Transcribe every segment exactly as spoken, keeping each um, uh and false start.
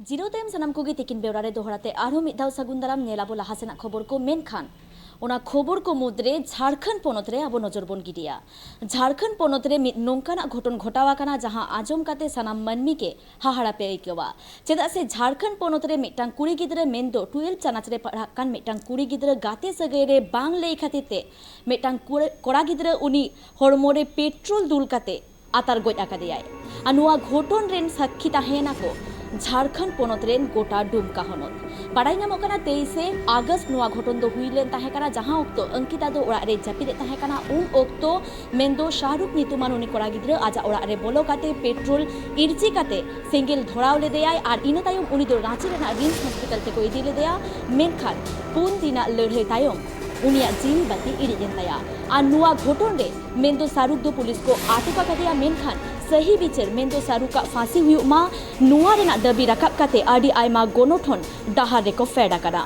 ᱡᱤᱨᱟᱹᱣ ᱛᱟᱭᱚᱢ ᱥᱟᱱᱟᱢ ᱠᱚᱜᱮ ᱛᱤᱠᱤᱱ ᱵᱮᱣᱨᱟ ᱨᱮ ᱫᱚᱦᱲᱟ ᱛᱮ ᱟᱨᱦᱚᱸ ᱢᱤᱫ ᱫᱷᱟᱣ ᱥᱟᱹᱜᱩᱱ ᱫᱟᱨᱟᱢ᱾ ᱧᱮᱞ ᱟᱵᱚ ᱞᱟᱦᱟ ᱥᱮᱱᱟᱜ ᱠᱷᱚᱵᱚᱨ ᱠᱚ, ᱢᱮᱱᱠᱷᱟᱱ ᱚᱱᱟ ᱠᱷᱚᱵᱚᱨ ᱠᱚ ᱢᱩᱫᱽᱨᱮ ᱡᱷᱟᱲᱠᱷᱚᱸᱰ ᱯᱚᱱᱚᱛ ᱨᱮ ᱟᱵᱚ ᱱᱚᱡᱚᱨ ᱵᱚᱱ ᱜᱤᱰᱤᱭᱟ᱾ ᱡᱷᱟᱲᱠᱷᱚᱸᱰ ᱯᱚᱱᱚᱛ ᱨᱮ ᱢᱤᱫ ᱱᱚᱝᱠᱟᱱᱟᱜ ᱜᱷᱚᱴᱚᱱ ᱜᱷᱚᱴᱟᱣ ᱟᱠᱟᱱᱟ, ᱡᱟᱦᱟᱸ ᱟᱸᱡᱚᱢ ᱠᱟᱛᱮ ᱥᱟᱱᱟᱢ ᱢᱟᱹᱱᱢᱤ ᱜᱮ ᱦᱟᱦᱟᱲᱟ ᱯᱮ ᱟᱹᱭᱠᱟᱹᱣᱟ᱾ ᱪᱮᱫᱟᱜ ᱥᱮ ᱡᱷᱟᱲᱠᱷᱚᱸᱰ ᱯᱚᱱᱚᱛ ᱨᱮ ᱢᱤᱫᱴᱟᱝ ᱠᱩᱲᱤ ᱜᱤᱫᱽᱨᱟᱹ, ᱢᱮᱱᱫᱚ ᱴᱩᱭᱮᱞᱵᱷ ᱪᱟᱱᱟᱪ ᱨᱮ ᱯᱟᱲᱦᱟᱜ ᱠᱟᱱ ᱢᱤᱫᱴᱟᱝ ᱠᱩᱲᱤ ᱜᱤᱫᱽᱨᱟᱹ, ᱜᱟᱛᱮ ᱥᱟᱹᱜᱟᱹᱭ ᱨᱮ ᱵᱟᱝ ᱞᱟᱹᱭ ᱠᱷᱟᱹᱛᱤᱨ ᱛᱮ ᱢᱤᱫᱴᱟᱝ ᱠᱩᱲᱟᱹ-, ᱠᱚᱲᱟ ᱜᱤᱫᱽᱨᱟᱹ ᱩᱱᱤ ᱦᱚᱲᱢᱚ ᱨᱮ ᱯᱮᱴᱨᱳᱞ ᱫᱩᱞ ᱠᱟᱛᱮ ᱟᱛᱟᱨ ᱜᱚᱡ ᱟᱠᱟᱫᱮᱭᱟᱭ᱾ ᱟᱨ ᱱᱚᱣᱟ ᱜᱷᱚᱴᱚᱱ ᱨᱮᱱ ᱥᱟᱹᱠᱠᱷᱤ ᱛᱟᱦᱮᱸᱭᱮᱱᱟ ᱠᱚ ᱡᱷᱟᱲᱠᱷᱚᱸᱰ ᱯᱚᱱᱚᱛ ᱨᱮᱱ ᱜᱚᱴᱟ ᱰᱩᱢᱠᱟ ᱦᱚᱱᱚᱛ᱾ ᱵᱟᱲᱟᱭ ᱧᱟᱢᱚᱜ ᱠᱟᱱᱟ, ᱛᱮᱭᱤᱥᱮ ᱟᱜᱚᱥᱴ ᱱᱚᱣᱟ ᱜᱷᱚᱴᱚᱱ ᱫᱚ ᱦᱩᱭ ᱞᱮᱱ ᱛᱟᱦᱮᱸ ᱠᱟᱱᱟ, ᱡᱟᱦᱟᱸ ᱚᱠᱛᱚ ᱚᱝᱠᱤᱛᱟ ᱫᱚ ᱚᱲᱟᱜ ᱨᱮ ᱡᱟᱹᱯᱤᱫ ᱮᱫ ᱛᱟᱦᱮᱸ ᱠᱟᱱᱟ᱾ ᱩᱱ ᱚᱠᱛᱚ ᱢᱮᱱᱫᱚ ᱥᱟᱦᱨᱩᱠ ᱧᱩᱛᱩᱢᱟᱱ ᱩᱱᱤ ᱠᱚᱲᱟ ᱜᱤᱫᱽᱨᱟᱹ ᱟᱡᱟᱜ ᱚᱲᱟᱜ ᱨᱮ ᱵᱚᱞᱚ ᱠᱟᱛᱮ ᱯᱮᱴᱨᱳᱞ ᱤᱨᱪᱤ ᱠᱟᱛᱮ ᱥᱮᱸᱜᱮᱞ ᱫᱷᱚᱨᱟᱣ ᱞᱮᱫᱮᱭᱟᱭ ᱟᱨ ᱤᱱᱟᱹ ᱛᱟᱭᱚᱢ ᱩᱱᱤ ᱫᱚ ᱨᱟᱸᱪᱤ ᱨᱮᱱᱟᱜ ᱨᱤᱢᱥ ᱦᱚᱥᱯᱤᱴᱟᱞ ᱛᱮᱠᱚ ᱤᱫᱤ ᱞᱮᱫᱮᱭᱟ᱾ ᱢᱮᱱᱠᱷᱟᱱ ᱯᱩᱱ ᱫᱤᱱᱟᱜ ᱞᱟᱹᱲᱦᱟᱹᱭ ᱛᱟᱭᱚᱢ ᱩᱱᱤᱭᱟᱜ ᱡᱤᱣᱤ ᱵᱟᱹᱛᱤ ᱤᱬᱤᱡ ᱮᱱ ᱛᱟᱭᱟ᱾ ᱟᱨ ᱱᱚᱣᱟ ᱜᱷᱚᱴᱚᱱ ᱨᱮ ᱢᱮᱱᱫᱚ ᱥᱟᱦᱨᱩᱠ ᱫᱚ ᱯᱩᱞᱤᱥ ᱠᱚ ᱟᱴᱚᱠ ᱟᱠᱟᱫᱮᱭᱟ, ᱢᱮᱱᱠᱷᱟᱱ ᱥᱟᱹᱦᱤ ᱵᱤᱪᱟᱹᱨ ᱢᱮᱱᱫᱚ ᱥᱟᱦᱨᱩᱠᱟᱜ ᱯᱷᱟᱸᱥᱤ ᱦᱩᱭᱩᱜ ᱢᱟ, ᱱᱚᱣᱟ ᱨᱮᱱᱟᱜ ᱫᱟᱹᱵᱤ ᱨᱟᱠᱟᱵ ᱠᱟᱛᱮ ᱟᱹᱰᱤ ᱟᱭᱢᱟ ᱜᱚᱱᱚᱴᱷᱚᱱ ᱰᱟᱦᱟᱨ ᱨᱮᱠᱚ ᱯᱷᱮᱰ ᱟᱠᱟᱱᱟ᱾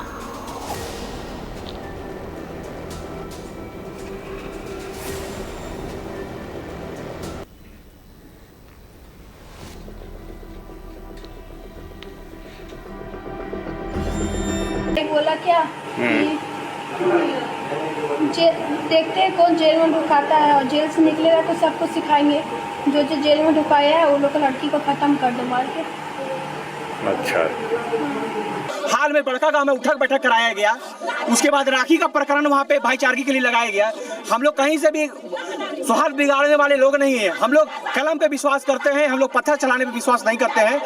बोला क्या कि जे-, देखते हैं कौन जेल में ढुकाता है, और जेल से निकलेगा तो सबको सिखाएंगे। जो जो जेल में ढुकाया है, वो लोग को, लड़की को खत्म कर दो मार के। अच्छा। हाल में बड़का गांव में उठक बैठक कराया गया, उसके बाद राखी का प्रकरण वहाँ पे भाईचारगी के लिए लगाया गया। हम लोग कहीं से भी सौहार्द बिगाड़ने वाले लोग नहीं हैं। हम लोग कलम पे विश्वास करते हैं, हम लोग पत्थर चलाने पे विश्वास नहीं करते हैं।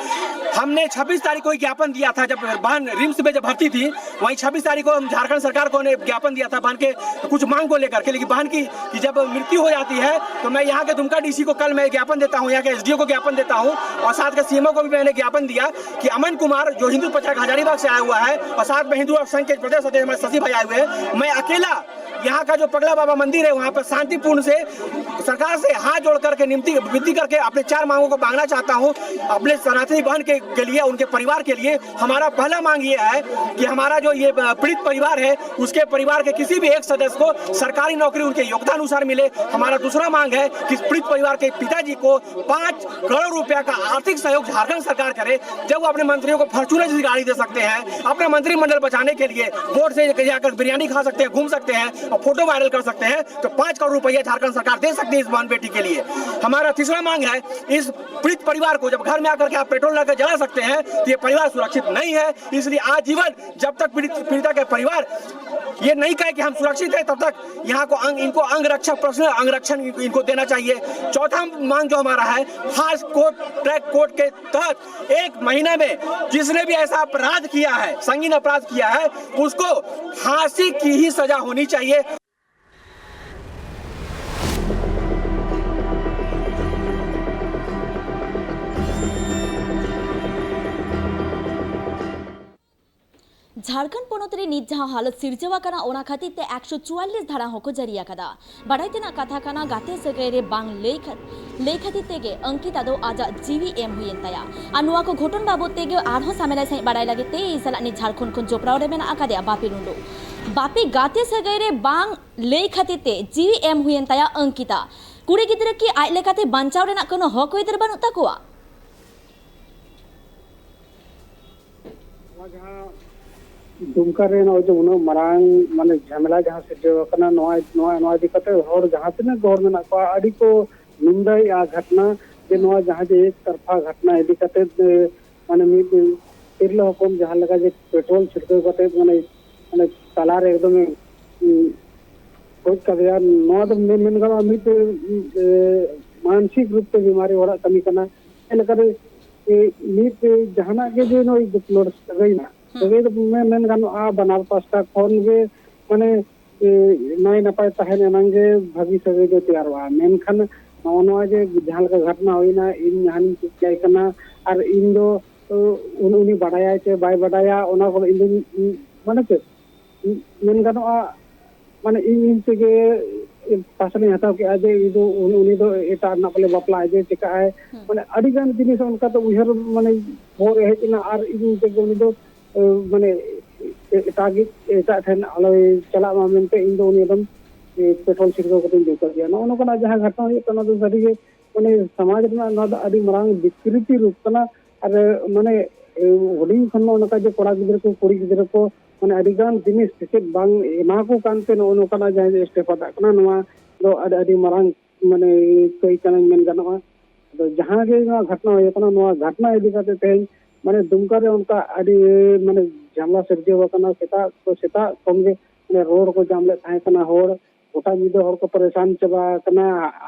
हमने छब्बीस तारीख को ही ज्ञापन दिया था, जब बहन रिम्स में जब भर्ती थी, वहीं छब्बीस तारीख को हम झारखंड सरकार को ने ज्ञापन दिया था बहन के कुछ मांग को लेकर के, लेकिन बहन की कि जब मृत्यु हो जाती है तो मैं यहाँ के दुमका डीसी को कल मैं ज्ञापन देता हूँ, यहाँ के एसडीओ को ज्ञापन देता हूँ और साथ के सीएमओ को भी मैंने ज्ञापन दिया कि अमन कुमार जो हिंदू प्रचारक हजारीबाग से आया हुआ है और साथ में हिंदू संघ के प्रदेश अध्यक्ष हमारे शशि भाई आए हुए हैं, मैं अकेला यहाँ का जो पगला बाबा मंदिर है वहाँ पर शांतिपूर्ण से सरकार से हाथ जोड़ करके निमती विनती करके अपने चार मांगों को मांगना चाहता हूँ। अपने सनातनी बहन के के लिए, उनके परिवार के लिए हमारा पहला मांग ये है कि हमारा जो ये पीड़ित परिवार है, उसके परिवार के किसी भी एक सदस्य को सरकारी नौकरी उनके योग्यता अनुसार मिले। हमारा दूसरा मांग है कि पीड़ित परिवार के पिताजी को पाँच करोड़ रुपया का आर्थिक सहयोग झारखंड सरकार करे। जब वो अपने मंत्रियों को फॉर्च्यूनर जैसी गाड़ी दे सकते हैं, अपना मंत्रिमंडल बचाने के लिए वोट से जाकर बिरयानी खा सकते हैं, घूम सकते हैं और फोटो वायरल कर सकते हैं, तो पाँच करोड़ रुपया झारखंड सरकार दे सकती है इस बहन बेटी के लिए। हमारा तीसरा मांग है, इस पीड़ित परिवार को जब घर में आकर के आप पेट्रोल डालकर जला सकते हैं, तो ये परिवार सुरक्षित नहीं है। इसलिए आजीवन जब तक पीड़ित, पीड़िता के परिवार ये नहीं कहे कि हम सुरक्षित हैं, तब तक यहाँ को अंग, इनको अंग रक्षा, पर्सनल अंग रक्षण इनको देना चाहिए। चौथा मांग जो हमारा है, फास्ट कोर्ट ट्रैक कोर्ट के तहत एक महीने में जिसने भी ऐसा अपराध किया है, संगीन अपराध किया है, उसको फांसी की ही सजा होनी चाहिए। ᱡᱷᱟᱲᱠᱷᱚᱸᱰ ᱯᱚᱱᱚᱛ ᱨᱮ ᱱᱤᱛ ᱡᱟᱦᱟᱸ ᱦᱟᱞᱚᱛ ᱥᱤᱨᱡᱟᱹᱣ ᱟᱠᱟᱱᱟ, ᱚᱱᱟ ᱠᱷᱟᱹᱛᱤᱨ ᱛᱮ ᱮᱠᱥᱚ ᱪᱩᱣᱟᱞᱞᱤᱥ ᱫᱷᱟᱨᱟ ᱦᱚᱸᱠᱚ ᱡᱟᱹᱨᱤ ᱟᱠᱟᱫᱟ᱾ ᱵᱟᱰᱟᱭ ᱛᱮᱱᱟᱜ ᱠᱟᱛᱷᱟ ᱠᱟᱱᱟ, ᱜᱟᱛᱮ ᱥᱟᱹᱜᱟᱹᱭ ᱨᱮ ᱵᱟᱝ ᱞᱟᱹᱭ ᱠᱷᱟᱹ- ᱞᱟᱹᱭ ᱠᱷᱟᱹᱛᱤᱨ ᱛᱮᱜᱮ ᱚᱝᱠᱤᱛᱟ ᱫᱚ ᱟᱡᱟᱜ ᱡᱤᱣᱤ ᱮᱢ ᱦᱩᱭᱮᱱ ᱛᱟᱭᱟ᱾ ᱟᱨ ᱱᱚᱣᱟ ᱠᱚ ᱜᱷᱚᱴᱚᱱ ᱵᱟᱵᱚᱫ ᱛᱮᱜᱮ ᱟᱨᱦᱚᱸ ᱥᱟᱢᱮᱞᱟᱭ ᱥᱟᱺᱦᱤᱡ ᱵᱟᱰᱟᱭ ᱞᱟᱹᱜᱤᱫ ᱛᱮ ᱤᱧ ᱥᱟᱞᱟᱜ ᱱᱤᱛ ᱡᱷᱟᱲᱠᱷᱚᱸᱰ ᱠᱷᱚᱱ ᱡᱚᱯᱲᱟᱣ ᱨᱮ ᱢᱮᱱᱟᱜ ᱟᱠᱟᱫᱮᱭᱟ ᱵᱟᱯᱤ ᱴᱩᱰᱩ᱾ ᱵᱟᱯᱤ, ᱜᱟᱛᱮ ᱥᱟᱹᱜᱟᱹᱭ ᱨᱮ ᱵᱟᱝ ᱞᱟᱹᱭ ᱠᱷᱟᱹᱛᱤᱨ ᱛᱮ ᱡᱤᱣᱤ ᱮᱢ ᱦᱩᱭᱮᱱ ᱛᱟᱭᱟ ᱚᱝᱠᱤᱛᱟ᱾ ᱠᱩᱲᱤ ᱜᱤᱫᱽᱨᱟᱹ ᱠᱤ ᱟᱡ ᱞᱮᱠᱟᱛᱮ ᱵᱟᱧᱪᱟᱣ ᱨᱮᱱᱟᱜ ᱠᱳᱱᱳ ᱦᱚᱠ ᱟᱹᱭᱫᱟᱹᱨ ᱵᱟᱹᱱᱩᱜ ᱛᱟᱠᱚᱣᱟ? ᱱᱚᱣᱟ ᱡᱟᱦᱟᱸ ᱫᱩᱢᱠᱟ ᱨᱮ ᱱᱚᱜᱼᱚᱭ ᱡᱮ ᱩᱱᱟᱹᱜ ᱢᱟᱨᱟᱝ ᱢᱟᱱᱮ ᱡᱷᱟᱢᱮᱞᱟ ᱡᱟᱦᱟᱸ ᱥᱤᱨᱡᱟᱹᱣ ᱟᱠᱟᱱᱟ, ᱱᱚᱣᱟ ᱱᱚᱣᱟ ᱱᱚᱣᱟ ᱤᱫᱤ ᱠᱟᱛᱮ ᱦᱚᱲ ᱡᱟᱦᱟᱸ ᱛᱤᱱᱟᱹᱜ ᱜᱮ ᱦᱚᱲ ᱢᱮᱱᱟᱜ ᱠᱚᱣᱟ, ᱟᱹᱰᱤ ᱠᱚ ᱱᱤᱱᱫᱟᱭᱮᱜᱼᱟ ᱜᱷᱚᱴᱱᱟ, ᱡᱮ ᱱᱚᱣᱟ ᱡᱟᱦᱟᱸ ᱡᱮ ᱮᱠ ᱛᱚᱨᱯᱷᱟ ᱜᱷᱚᱴᱱᱟ ᱤᱫᱤ ᱠᱟᱛᱮ, ᱮ, ᱢᱟᱱᱮ ᱢᱤᱫ ᱛᱤᱨᱞᱟᱹ ᱦᱚᱯᱚᱱ ᱡᱟᱦᱟᱸ ᱞᱮᱠᱟ ᱡᱮ ᱯᱮᱴᱨᱳᱞ ᱪᱷᱤᱲᱠᱟᱹᱣ ᱠᱟᱛᱮ ᱢᱟᱱᱮ ᱢᱟᱱᱮ ᱛᱟᱞᱟᱨᱮ ᱮᱠᱫᱚᱢᱮ, ᱩᱸ, ᱜᱚᱡ ᱠᱟᱫᱮᱭᱟ, ᱱᱚᱣᱟ ᱫᱚ ᱢᱮᱱ ᱢᱮᱱ ᱜᱟᱱᱚᱜᱼᱟ ᱢᱤᱫ, ᱮ, ᱢᱟᱱᱥᱤᱠ ᱨᱩᱯ ᱛᱮ ᱵᱤᱢᱟᱨᱤ ᱦᱚᱲᱟᱜ ᱠᱟᱹᱢᱤ ᱠᱟᱱᱟ᱾ ᱪᱮᱫ ᱞᱮᱠᱟᱛᱮ, ᱮ, ᱢᱤᱫ, ᱮ, ᱡᱟᱦᱟᱱᱟᱜ ᱜᱮ ᱡᱮ ᱱᱚᱜᱼᱚᱭ ᱫᱩᱯᱞᱟᱹᱲ ᱥᱟᱹᱜᱟᱹᱭ ᱨᱮᱱᱟᱜ ᱥᱟᱹᱜᱟᱹᱭ ᱫᱚ ᱢᱮᱱ ᱢᱮᱱ ᱜᱟᱱᱚᱜᱼᱟ ᱵᱟᱱᱟᱨ ᱯᱟᱥᱴᱟ ᱠᱷᱚᱱ ᱜᱮ ᱢᱟᱱᱮ, ᱮ, ᱱᱟᱭ ᱱᱟᱯᱟᱭ ᱛᱟᱦᱮᱱ ᱮᱱᱟᱝ ᱜᱮ ᱵᱷᱟᱹᱜᱤ ᱥᱟᱹᱜᱟᱹᱭ ᱫᱚ ᱛᱮᱭᱟᱨᱚᱜᱼᱟ᱾ ᱢᱮᱱᱠᱷᱟᱱ ᱱᱚᱜᱼᱚ ᱱᱚᱣᱟ ᱡᱮ ᱡᱟᱦᱟᱸ ᱞᱮᱠᱟ ᱜᱷᱚᱴᱱᱟ ᱦᱩᱭᱱᱟ, ᱤᱧ ᱡᱟᱦᱟᱱᱤᱧ ᱪᱤᱠᱟᱹᱭ ᱠᱟᱱᱟ ᱟᱨ ᱤᱧ ᱫᱚ, ᱩᱱᱤ ᱩᱱᱤ ᱵᱟᱰᱟᱭᱟᱭ ᱪᱮ ᱵᱟᱭ ᱵᱟᱰᱟᱭᱟ, ᱚᱱᱟ ᱠᱚᱫᱚ ᱤᱧ ᱫᱚ ᱢᱟᱱᱮ ᱪᱮᱫ ᱢᱮᱱ ᱜᱟᱱᱚᱜᱼᱟ, ᱢᱟᱱᱮ ᱤᱧ ᱤᱧ ᱛᱮᱜᱮ ᱯᱟᱥᱮ ᱞᱤᱧ ᱦᱟᱛᱟᱣ ᱠᱮᱫᱼᱟ ᱡᱮ ᱤᱧ ᱫᱚ ᱩᱱᱤ ᱩᱱᱤ ᱫᱚ ᱮᱴᱟᱜ ᱨᱮᱱᱟᱜ ᱯᱟᱞᱮ ᱵᱟᱯᱞᱟᱜᱼᱟᱭ ᱡᱮ ᱪᱮᱠᱟᱜᱼᱟᱭ᱾ ᱦᱩᱸ᱾ ᱢᱟᱱᱮ ᱟᱹᱰᱤ ᱜᱟᱱ ᱡᱤᱱᱤᱥ ᱚᱱᱠᱟᱛᱮ ᱩᱭᱦᱟᱹᱨ ᱢᱟᱱᱮ ᱵᱚᱦᱚᱜ ᱨᱮ ᱦᱮᱡ ᱮᱱᱟ, ᱟᱨ ᱤᱧ ᱛᱮᱜᱮ ᱩᱱᱤ ᱫᱚ ᱮ, ᱢᱟᱱᱮ ᱮ-, ᱮᱴᱟᱜ ᱮᱴᱟᱜ ᱴᱷᱮᱱ ᱟᱞᱚᱭ ᱪᱟᱞᱟᱜ ᱢᱟ ᱢᱮᱱᱛᱮ ᱤᱧ ᱫᱚ ᱩᱱᱤ ᱮᱠᱫᱚᱢ ᱮ, ᱯᱮᱴᱨᱳᱞ ᱪᱷᱤᱲᱠᱟᱹᱣ ᱠᱟᱛᱮᱧ ᱫᱩᱞ ᱠᱟᱫᱮᱭᱟ᱾ ᱱᱚᱜᱼᱚ ᱱᱚᱝᱠᱟᱱᱟᱜ ᱡᱟᱦᱟᱸ ᱜᱷᱚᱴᱚᱱᱟ ᱦᱩᱭᱩᱜ ᱠᱟᱱᱟ, ᱚᱱᱟ ᱫᱚ ᱥᱟᱹᱨᱤᱜᱮ ᱢᱟᱱᱮ ᱥᱚᱢᱟᱡᱽ ᱨᱮᱱᱟᱜ ᱱᱚᱣᱟ ᱫᱚ ᱟᱹᱰᱤ ᱢᱟᱨᱟᱝ ᱵᱤᱠᱨᱤᱛᱤ ᱨᱩᱯ ᱠᱟᱱᱟ᱾ ᱟᱨ ᱢᱟᱱᱮ ᱮ, ᱦᱩᱰᱤᱧ ᱠᱷᱚᱱ ᱱᱚᱜᱼᱚ ᱱᱚᱝᱠᱟ ᱡᱮ ᱠᱚᱲᱟ ᱜᱤᱫᱽᱨᱟᱹ ᱠᱚ ᱠᱩᱲᱤ ᱜᱤᱫᱽᱨᱟᱹ ᱠᱚ ᱢᱟᱱᱮ ᱟᱹᱰᱤ ᱜᱟᱱ ᱡᱤᱱᱤᱥ ᱥᱮᱪᱮᱫ ᱵᱟᱝ ᱮᱢᱟ ᱠᱚ ᱠᱟᱱᱛᱮ ᱱᱚᱜᱼᱚ ᱱᱚᱝᱠᱟᱱᱟᱜ ᱡᱟᱦᱟᱸ ᱡᱮ step ᱦᱟᱛᱟᱜ ᱠᱟᱱᱟ, ᱱᱚᱣᱟ ᱫᱚ ᱟᱹᱰᱤ ᱟᱹᱰᱤ ᱢᱟᱨᱟᱝ ᱢᱟᱱᱮ ᱠᱟᱹᱭ ᱠᱟᱱᱟ ᱢᱮᱱ ᱜᱟᱱᱚᱜᱼᱟ᱾ ᱟᱫᱚ ᱡᱟᱦᱟᱸ ᱜᱮ ᱱᱚᱣᱟ ᱜᱷᱚᱴᱚᱱᱟ ᱦᱩᱭ ᱠᱟᱱᱟ, ᱱᱚᱣᱟ ᱜᱷᱚᱴᱚᱱᱟ ᱤᱫᱤ ᱠᱟᱛᱮ ᱛᱮᱦᱮᱧ ᱢᱟᱱᱮ ᱫᱩᱢᱠᱟ ᱨᱮ ᱚᱱᱠᱟ ᱟᱹᱰᱤ ᱢᱟᱱᱮ ᱡᱷᱟᱢᱮᱞᱟ ᱥᱤᱨᱡᱟᱹᱣ ᱟᱠᱟᱱᱟ᱾ ᱥᱮᱛᱟᱜ ᱥᱮᱛᱟᱜ ᱠᱷᱚᱱ ᱜᱮ ᱢᱟᱱᱮ ᱨᱳᱰ ᱠᱚ ᱡᱟᱢ ᱞᱮᱫ ᱛᱟᱦᱮᱸ ᱠᱟᱱᱟ, ᱦᱚᱲ ᱜᱚᱴᱟ ᱧᱤᱫᱟᱹ ᱦᱚᱲ ᱠᱚ ᱯᱟᱨᱤᱥᱟᱱ ᱪᱟᱵᱟ ᱟᱠᱟᱱᱟ᱾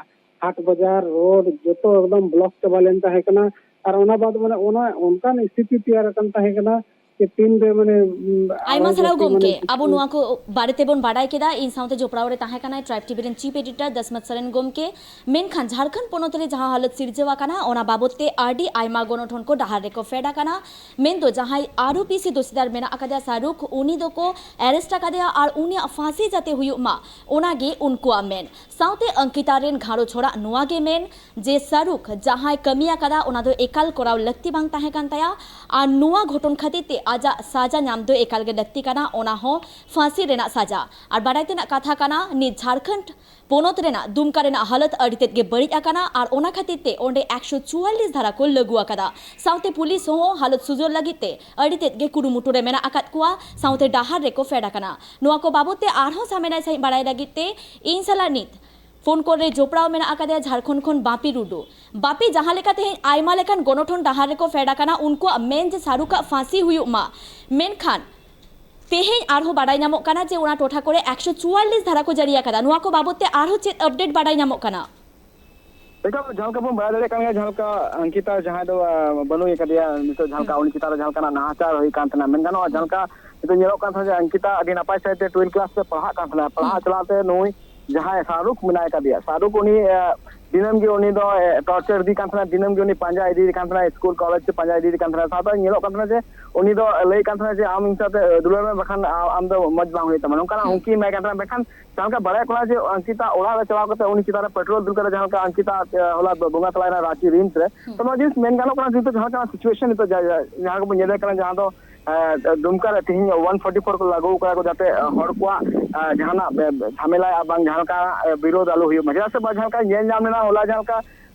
ᱦᱟᱴ ᱵᱟᱡᱟᱨ ᱨᱳᱰ ᱡᱚᱛᱚ ᱮᱠᱫᱚᱢ ᱵᱞᱚᱠ ᱪᱟᱵᱟ ᱞᱮᱱ ᱛᱟᱦᱮᱸ ᱠᱟᱱᱟ᱾ ᱟᱨ ᱚᱱᱟ ᱵᱟᱫ ᱢᱟᱱᱮ ᱚᱱᱟ ᱚᱱᱠᱟᱱ ᱥᱛᱷᱤᱛᱤ ᱛᱮᱭᱟᱨ ᱟᱠᱟᱱ ᱛᱟᱦᱮᱸ ᱠᱟᱱᱟ ᱡᱮ ᱛᱤᱱᱨᱮ ᱢᱟᱱᱮ, ᱩᱢ, ᱟᱭᱢᱟ ᱟᱨᱚ ᱥᱟᱨᱦᱟᱣ ᱡᱟᱹᱥᱛᱤ ᱢᱟᱱᱮ ᱜᱚᱢᱠᱮ᱾ ᱟᱵᱚ ᱱᱚᱣᱟ ᱠᱚ ᱵᱟᱨᱮ ᱛᱮᱵᱚᱱ ᱵᱟᱰᱟᱭ ᱠᱮᱫᱟ᱾ ᱤᱧ ᱥᱟᱶᱛᱮ ᱡᱚᱯᱲᱟᱣ ᱨᱮ ᱛᱟᱦᱮᱸ ᱠᱟᱱᱟᱭ ᱴᱨᱟᱭᱤᱵᱽ ᱴᱤᱵᱷᱤ ᱨᱮᱱ ᱪᱤᱯ ᱮᱰᱤᱴᱚᱨ ᱫᱟᱥᱢᱟᱛ ᱥᱚᱨᱮᱱ ᱜᱚᱢᱠᱮ᱾ ᱢᱮᱱᱠᱷᱟᱱ ᱡᱷᱟᱲᱠᱷᱚᱸᱰ ᱯᱚᱱᱚᱛ ᱨᱮ ᱡᱟᱦᱟᱸ ᱦᱟᱞᱚᱛ ᱥᱤᱨᱡᱟᱹᱣ ᱟᱠᱟᱱᱟ, ᱚᱱᱟ ᱵᱟᱵᱚᱛ ᱛᱮ ᱟᱹᱰᱤ ᱟᱭᱢᱟ ᱜᱚᱱᱚᱴᱷᱚᱱ ᱠᱚ ᱰᱟᱦᱟᱨ ᱨᱮᱠᱚ ᱯᱷᱮᱰ ᱟᱠᱟᱱᱟ᱾ ᱢᱮᱱᱫᱚ ᱡᱟᱦᱟᱸᱭ ᱟᱨᱳᱯᱤ ᱥᱮ ᱫᱳᱥᱤᱫᱟᱨ ᱢᱮᱱᱟᱜ ᱟᱠᱟᱫᱮᱭᱟ ᱥᱟᱦᱨᱩᱠᱷ, ᱩᱱᱤ ᱫᱚᱠᱚ ᱟᱨᱮᱥᱴ ᱟᱠᱟᱫᱮᱭᱟ ᱟᱨ ᱩᱱᱤᱭᱟᱜ ᱯᱷᱟᱸᱥᱤ ᱡᱟᱛᱮ ᱦᱩᱭᱩᱜ ᱢᱟ, ᱚᱱᱟᱜᱮ ᱩᱱᱠᱩᱣᱟᱜ ᱢᱮᱱ᱾ ᱥᱟᱶᱛᱮ ᱚᱝᱠᱤᱛᱟ ᱨᱮᱱ ᱜᱷᱟᱨᱚᱸᱡᱽ ᱦᱚᱲᱟᱜ ᱱᱚᱣᱟ ᱜᱮ ᱢᱮᱱ ᱡᱮ ᱥᱟᱦᱨᱩᱠᱷ ᱡᱟᱦᱟᱸᱭ ᱠᱟᱹᱢᱤ ᱟᱠᱟᱫᱟ, ᱚᱱᱟ ᱫᱚ ᱮᱠᱟᱞ ᱠᱚᱨᱟᱣ ᱞᱟᱹᱠᱛᱤ ᱵᱟᱝ ᱛᱟᱦᱮᱸ ᱠᱟᱱ ᱛᱟᱭᱟ᱾ ᱟᱨ ᱱᱚᱣᱟ ᱜᱷᱚᱴᱚᱱ ᱠᱷᱟᱹᱛᱤᱨ ᱛᱮ ᱟᱡᱟᱜ ᱥᱟᱡᱟ ᱧᱟᱢ ᱫᱚ ᱮᱠᱟᱞ ᱜᱮ ᱞᱟᱹᱠᱛᱤ ᱠᱟᱱᱟ, ᱚᱱᱟ ᱦᱚᱸ ᱯᱷᱟᱸᱥᱤ ᱨᱮᱱᱟᱜ ᱥᱟᱡᱟ᱾ ᱟᱨ ᱵᱟᱰᱟᱭ ᱛᱮᱱᱟᱜ ᱠᱟᱛᱷᱟ ᱠᱟᱱᱟ, ᱱᱤᱛ ᱡᱷᱟᱲᱠᱷᱚᱸᱰ ᱯᱚᱱᱚᱛ ᱨᱮᱱᱟᱜ ᱫᱩᱢᱠᱟ ᱨᱮᱱᱟᱜ ᱦᱟᱞᱚᱛ ᱟᱹᱰᱤ ᱛᱮᱫ ᱜᱮ ᱵᱟᱹᱲᱤᱡ ᱟᱠᱟᱱᱟ ᱟᱨ ᱚᱱᱟ ᱠᱷᱟᱹᱛᱤᱨ ᱛᱮ ᱚᱸᱰᱮ ᱮᱠᱥᱚ ᱪᱩᱣᱟᱞᱞᱤᱥ ᱫᱷᱟᱨᱟ ᱠᱚ ᱞᱟᱹᱜᱩ ᱟᱠᱟᱫᱟ᱾ ᱥᱟᱶᱛᱮ ᱯᱩᱞᱤᱥ ᱦᱚᱸ ᱦᱟᱞᱚᱛ ᱥᱩᱡᱚᱨ ᱞᱟᱹᱜᱤᱫ ᱛᱮ ᱟᱹᱰᱤ ᱛᱮᱫ ᱜᱮ ᱠᱩᱨᱩᱢᱩᱴᱩ ᱨᱮ ᱢᱮᱱᱟᱜ ᱟᱠᱟᱫ ᱠᱚᱣᱟ, ᱥᱟᱶᱛᱮ ᱰᱟᱦᱟᱨ ᱨᱮᱠᱚ ᱯᱷᱮᱰ ᱟᱠᱟᱱᱟ᱾ ᱱᱚᱣᱟ ᱠᱚ ᱵᱟᱵᱚᱛ ᱛᱮ ᱟᱨᱦᱚᱸ ᱥᱟᱢᱮᱞᱟᱭ ᱥᱟᱺᱦᱤᱡ ᱵᱟᱲᱟᱭ ᱞᱟᱹᱜᱤᱫ ᱛᱮ ᱤᱧ ᱥᱟᱞᱟᱜ ᱱᱤᱛ ᱯᱷᱳᱱ ᱠᱚᱞ ᱨᱮ ᱡᱚᱯᱲᱟᱣ ᱢᱮᱱᱟᱜ ᱟᱠᱟᱫᱮᱭᱟ ᱡᱷᱟᱲᱠᱷᱚᱸᱰ ᱠᱷᱚᱱ ᱵᱟᱯᱤ ᱴᱩᱰᱩ᱾ ᱵᱟᱯᱤ, ᱡᱟᱦᱟᱸ ᱞᱮᱠᱟ ᱛᱮᱦᱮᱧ ᱟᱭᱢᱟ ᱞᱮᱠᱟᱱ ᱜᱚᱱᱚᱴᱷᱚᱱ ᱰᱟᱦᱟᱨ ᱨᱮᱠᱚ ᱯᱷᱮᱰ ᱟᱠᱟᱱᱟ, ᱩᱱᱠᱩᱣᱟᱜ ᱢᱮᱱ ᱡᱮ ᱥᱟᱦᱨᱩᱠᱷ ᱟᱜ ᱯᱷᱟᱸᱥᱤ ᱦᱩᱭᱩᱜ ᱢᱟ, ᱢᱮᱱᱠᱷᱟᱱ ᱛᱮᱦᱮᱧ ᱟᱨᱦᱚᱸ ᱵᱟᱰᱟᱭ ᱧᱟᱢᱚᱜ ᱠᱟᱱᱟ ᱡᱮ ᱚᱱᱟ ᱴᱚᱴᱷᱟ ᱠᱚᱨᱮ ᱮᱠᱥᱚ ᱪᱩᱣᱟᱞᱞᱤᱥ ᱫᱷᱟᱨᱟ ᱠᱚ ᱡᱟᱹᱨᱤ ᱟᱠᱟᱫᱟ᱾ ᱱᱚᱣᱟ ᱠᱚ ᱵᱟᱵᱚᱛ ᱛᱮ ᱟᱨᱦᱚᱸ ᱪᱮᱫ ᱟᱯᱰᱮᱴ ᱵᱟᱰᱟᱭ ᱧᱟᱢᱚᱜ ᱠᱟᱱᱟ? ᱮᱴᱟᱜ ᱡᱟᱦᱟᱸ ᱞᱮᱠᱟ ᱵᱚᱱ ᱵᱟᱲᱟᱭ ᱫᱟᱲᱮᱭᱟᱜ ᱠᱟᱱ ᱜᱮᱭᱟ, ᱡᱟᱦᱟᱸ ᱞᱮᱠᱟ ᱚᱝᱠᱤᱛᱟ ᱡᱟᱦᱟᱸᱭ ᱫᱚ, ᱟᱸ, ᱵᱟᱹᱱᱩᱭ ᱟᱠᱟᱫᱮᱭᱟ ᱱᱤᱛᱚᱜ, ᱡᱟᱦᱟᱸ ᱞᱮᱠᱟ ᱦᱩᱸ᱾ ᱩᱱᱤ ᱪᱮᱛᱟᱱ ᱨᱮ ᱡᱟᱦᱟᱸ ᱞᱮᱠᱟᱱᱟᱜ ᱱᱟᱦᱟᱪᱟᱨ ᱦᱩᱭ ᱠᱟᱱ ᱛᱟᱦᱮᱱᱟ, ᱢᱮᱱ ᱜᱟᱱᱚᱜᱼᱟ, ᱦᱩᱸ᱾ ᱡᱟᱦᱟᱸ ᱞᱮᱠᱟ ᱱᱤᱛᱚᱜ ᱧᱮᱞᱚᱜ ᱠᱟᱱ ᱛᱟᱦᱮᱱᱟ ᱡᱮ ᱚᱝᱠᱤᱛᱟ ᱟᱹᱰᱤ ᱱᱟᱯᱟᱭ ᱥᱟᱹᱦᱤᱡ ᱛᱮ ᱴᱩᱭᱮᱞᱵᱷ ᱠᱞᱟᱥ ᱨᱮ ᱯᱟᱲᱦᱟᱜ ᱠᱟᱱ ᱛᱟᱦᱮᱱᱟ, ᱯᱟᱲᱦᱟᱜ ᱦᱩᱸ᱾ ᱪᱟᱞᱟᱜ ᱛᱮ ᱱᱩᱭ ᱡᱟᱦᱟᱸᱭ ᱥᱟᱦᱨᱩᱠᱷ ᱢᱮᱱᱟᱭ ᱠᱟᱫᱮᱭᱟ, ᱥᱟᱦᱨᱩᱠᱷ ᱩᱱᱤ, ᱮ, ᱫᱤᱱᱟᱹᱢ ᱜᱮ ᱩᱱᱤ ᱫᱚ, ᱮ, torture ᱤᱫᱤ ᱠᱟᱱ ᱛᱟᱦᱮᱱᱟ, ᱫᱤᱱᱟᱹᱢ ᱜᱮ ᱩᱱᱤ ᱯᱟᱸᱡᱟ ᱤᱫᱤᱭᱮ ᱠᱟᱱ ᱛᱟᱦᱮᱱᱟ, ᱥᱠᱩᱞ ᱠᱚᱞᱮᱡᱽ ᱛᱮ ᱯᱟᱸᱡᱟ ᱤᱫᱤᱭᱮ ᱠᱟᱱ ᱛᱟᱦᱮᱱᱟ᱾ ᱥᱟᱶᱛᱮ ᱧᱮᱞᱚᱜ ᱠᱟᱱ ᱛᱟᱦᱮᱱᱟ ᱡᱮ ᱩᱱᱤ ᱫᱚ ᱞᱟᱹᱭᱮᱫ ᱠᱟᱱ ᱛᱟᱦᱮᱱᱟ ᱡᱮ, "ᱟᱢ ᱤᱧ ᱥᱟᱶᱛᱮ, ᱮ, ᱫᱩᱞᱟᱹᱲ ᱢᱮ, ᱵᱟᱠᱷᱟᱱ ᱟ-, ᱟᱢ ᱫᱚ ᱢᱚᱡᱽ ᱵᱟᱝ ᱦᱩᱭᱩᱜ ᱛᱟᱢᱟ", ᱱᱚᱝᱠᱟᱱᱟᱜ ᱦᱩᱸ᱾ ᱦᱩᱢᱠᱤ ᱮᱢᱟᱭ ᱠᱟᱱ ᱛᱟᱦᱮᱱᱟ᱾ ᱢᱮᱱᱠᱷᱟᱱ ᱡᱟᱦᱟᱸ ᱞᱮᱠᱟ ᱵᱟᱲᱟᱭᱚᱜ ᱠᱟᱱᱟ ᱡᱮ ᱚᱝᱠᱤᱛᱟ ᱚᱲᱟᱜ ᱨᱮ ᱪᱟᱞᱟᱣ ᱠᱟᱛᱮ ᱩᱱᱤ ᱪᱮᱛᱟᱱ ᱨᱮ petrol ᱫᱩᱞ ᱠᱟᱛᱮ ᱡᱟᱦᱟᱸ ᱞᱮᱠᱟ ᱚᱝᱠᱤᱛᱟ, ᱮ, ᱦᱚᱞᱟ ᱵᱚᱸᱜᱟ ᱛᱟᱞᱟᱭᱮᱱᱟ ᱨᱟᱸᱪᱤ RIMS ᱨᱮ᱾ ᱦᱩᱸ᱾ ᱛᱚ ᱱᱚᱣᱟ ᱡᱤᱱᱤᱥ ᱢᱮᱱ ᱜᱟᱱᱚᱜ ᱠᱟᱱᱟ ᱡᱮᱦᱮᱛᱩ ᱡᱟᱦᱟᱸ ᱞᱮᱠᱟᱱᱟᱜ situation ᱱᱤᱛᱚᱜ ᱡᱟ-, ᱡᱟ-, ᱡᱟᱦᱟᱸ ᱠᱚᱵᱚᱱ ᱧᱮᱞᱮᱫ ᱠᱟᱱᱟ, ᱡᱟᱦᱟᱸ ᱫᱚ ᱮ, ᱫᱩᱢᱠᱟ ᱨᱮ ᱛᱮᱦᱮᱧ one forty four ᱠᱚ ᱞᱟᱹᱜᱩ ᱟᱠᱟᱫᱟ ᱠᱚ, ᱡᱟᱛᱮ, ᱮ, ᱦᱚᱲ ᱠᱚᱣᱟᱜ, ᱮ, ᱡᱟᱦᱟᱱᱟᱜ, ᱮ, ᱡᱷᱟᱢᱮᱞᱟ ᱟᱨ ᱵᱟᱝ ᱡᱟᱦᱟᱸ ᱞᱮᱠᱟ, ᱮ, ᱵᱤᱨᱳᱫᱷ ᱟᱞᱚ ᱦᱩᱭᱩᱜ ᱢᱟ᱾ ᱪᱮᱫᱟᱜ ᱥᱮ ᱵᱟᱝ ᱡᱟᱦᱟᱸ ᱞᱮᱠᱟ ᱧᱮᱞ ᱧᱟᱢ ᱞᱮᱱᱟ ᱦᱚᱞᱟ, ᱡᱟᱦᱟᱸ ᱞᱮᱠᱟ,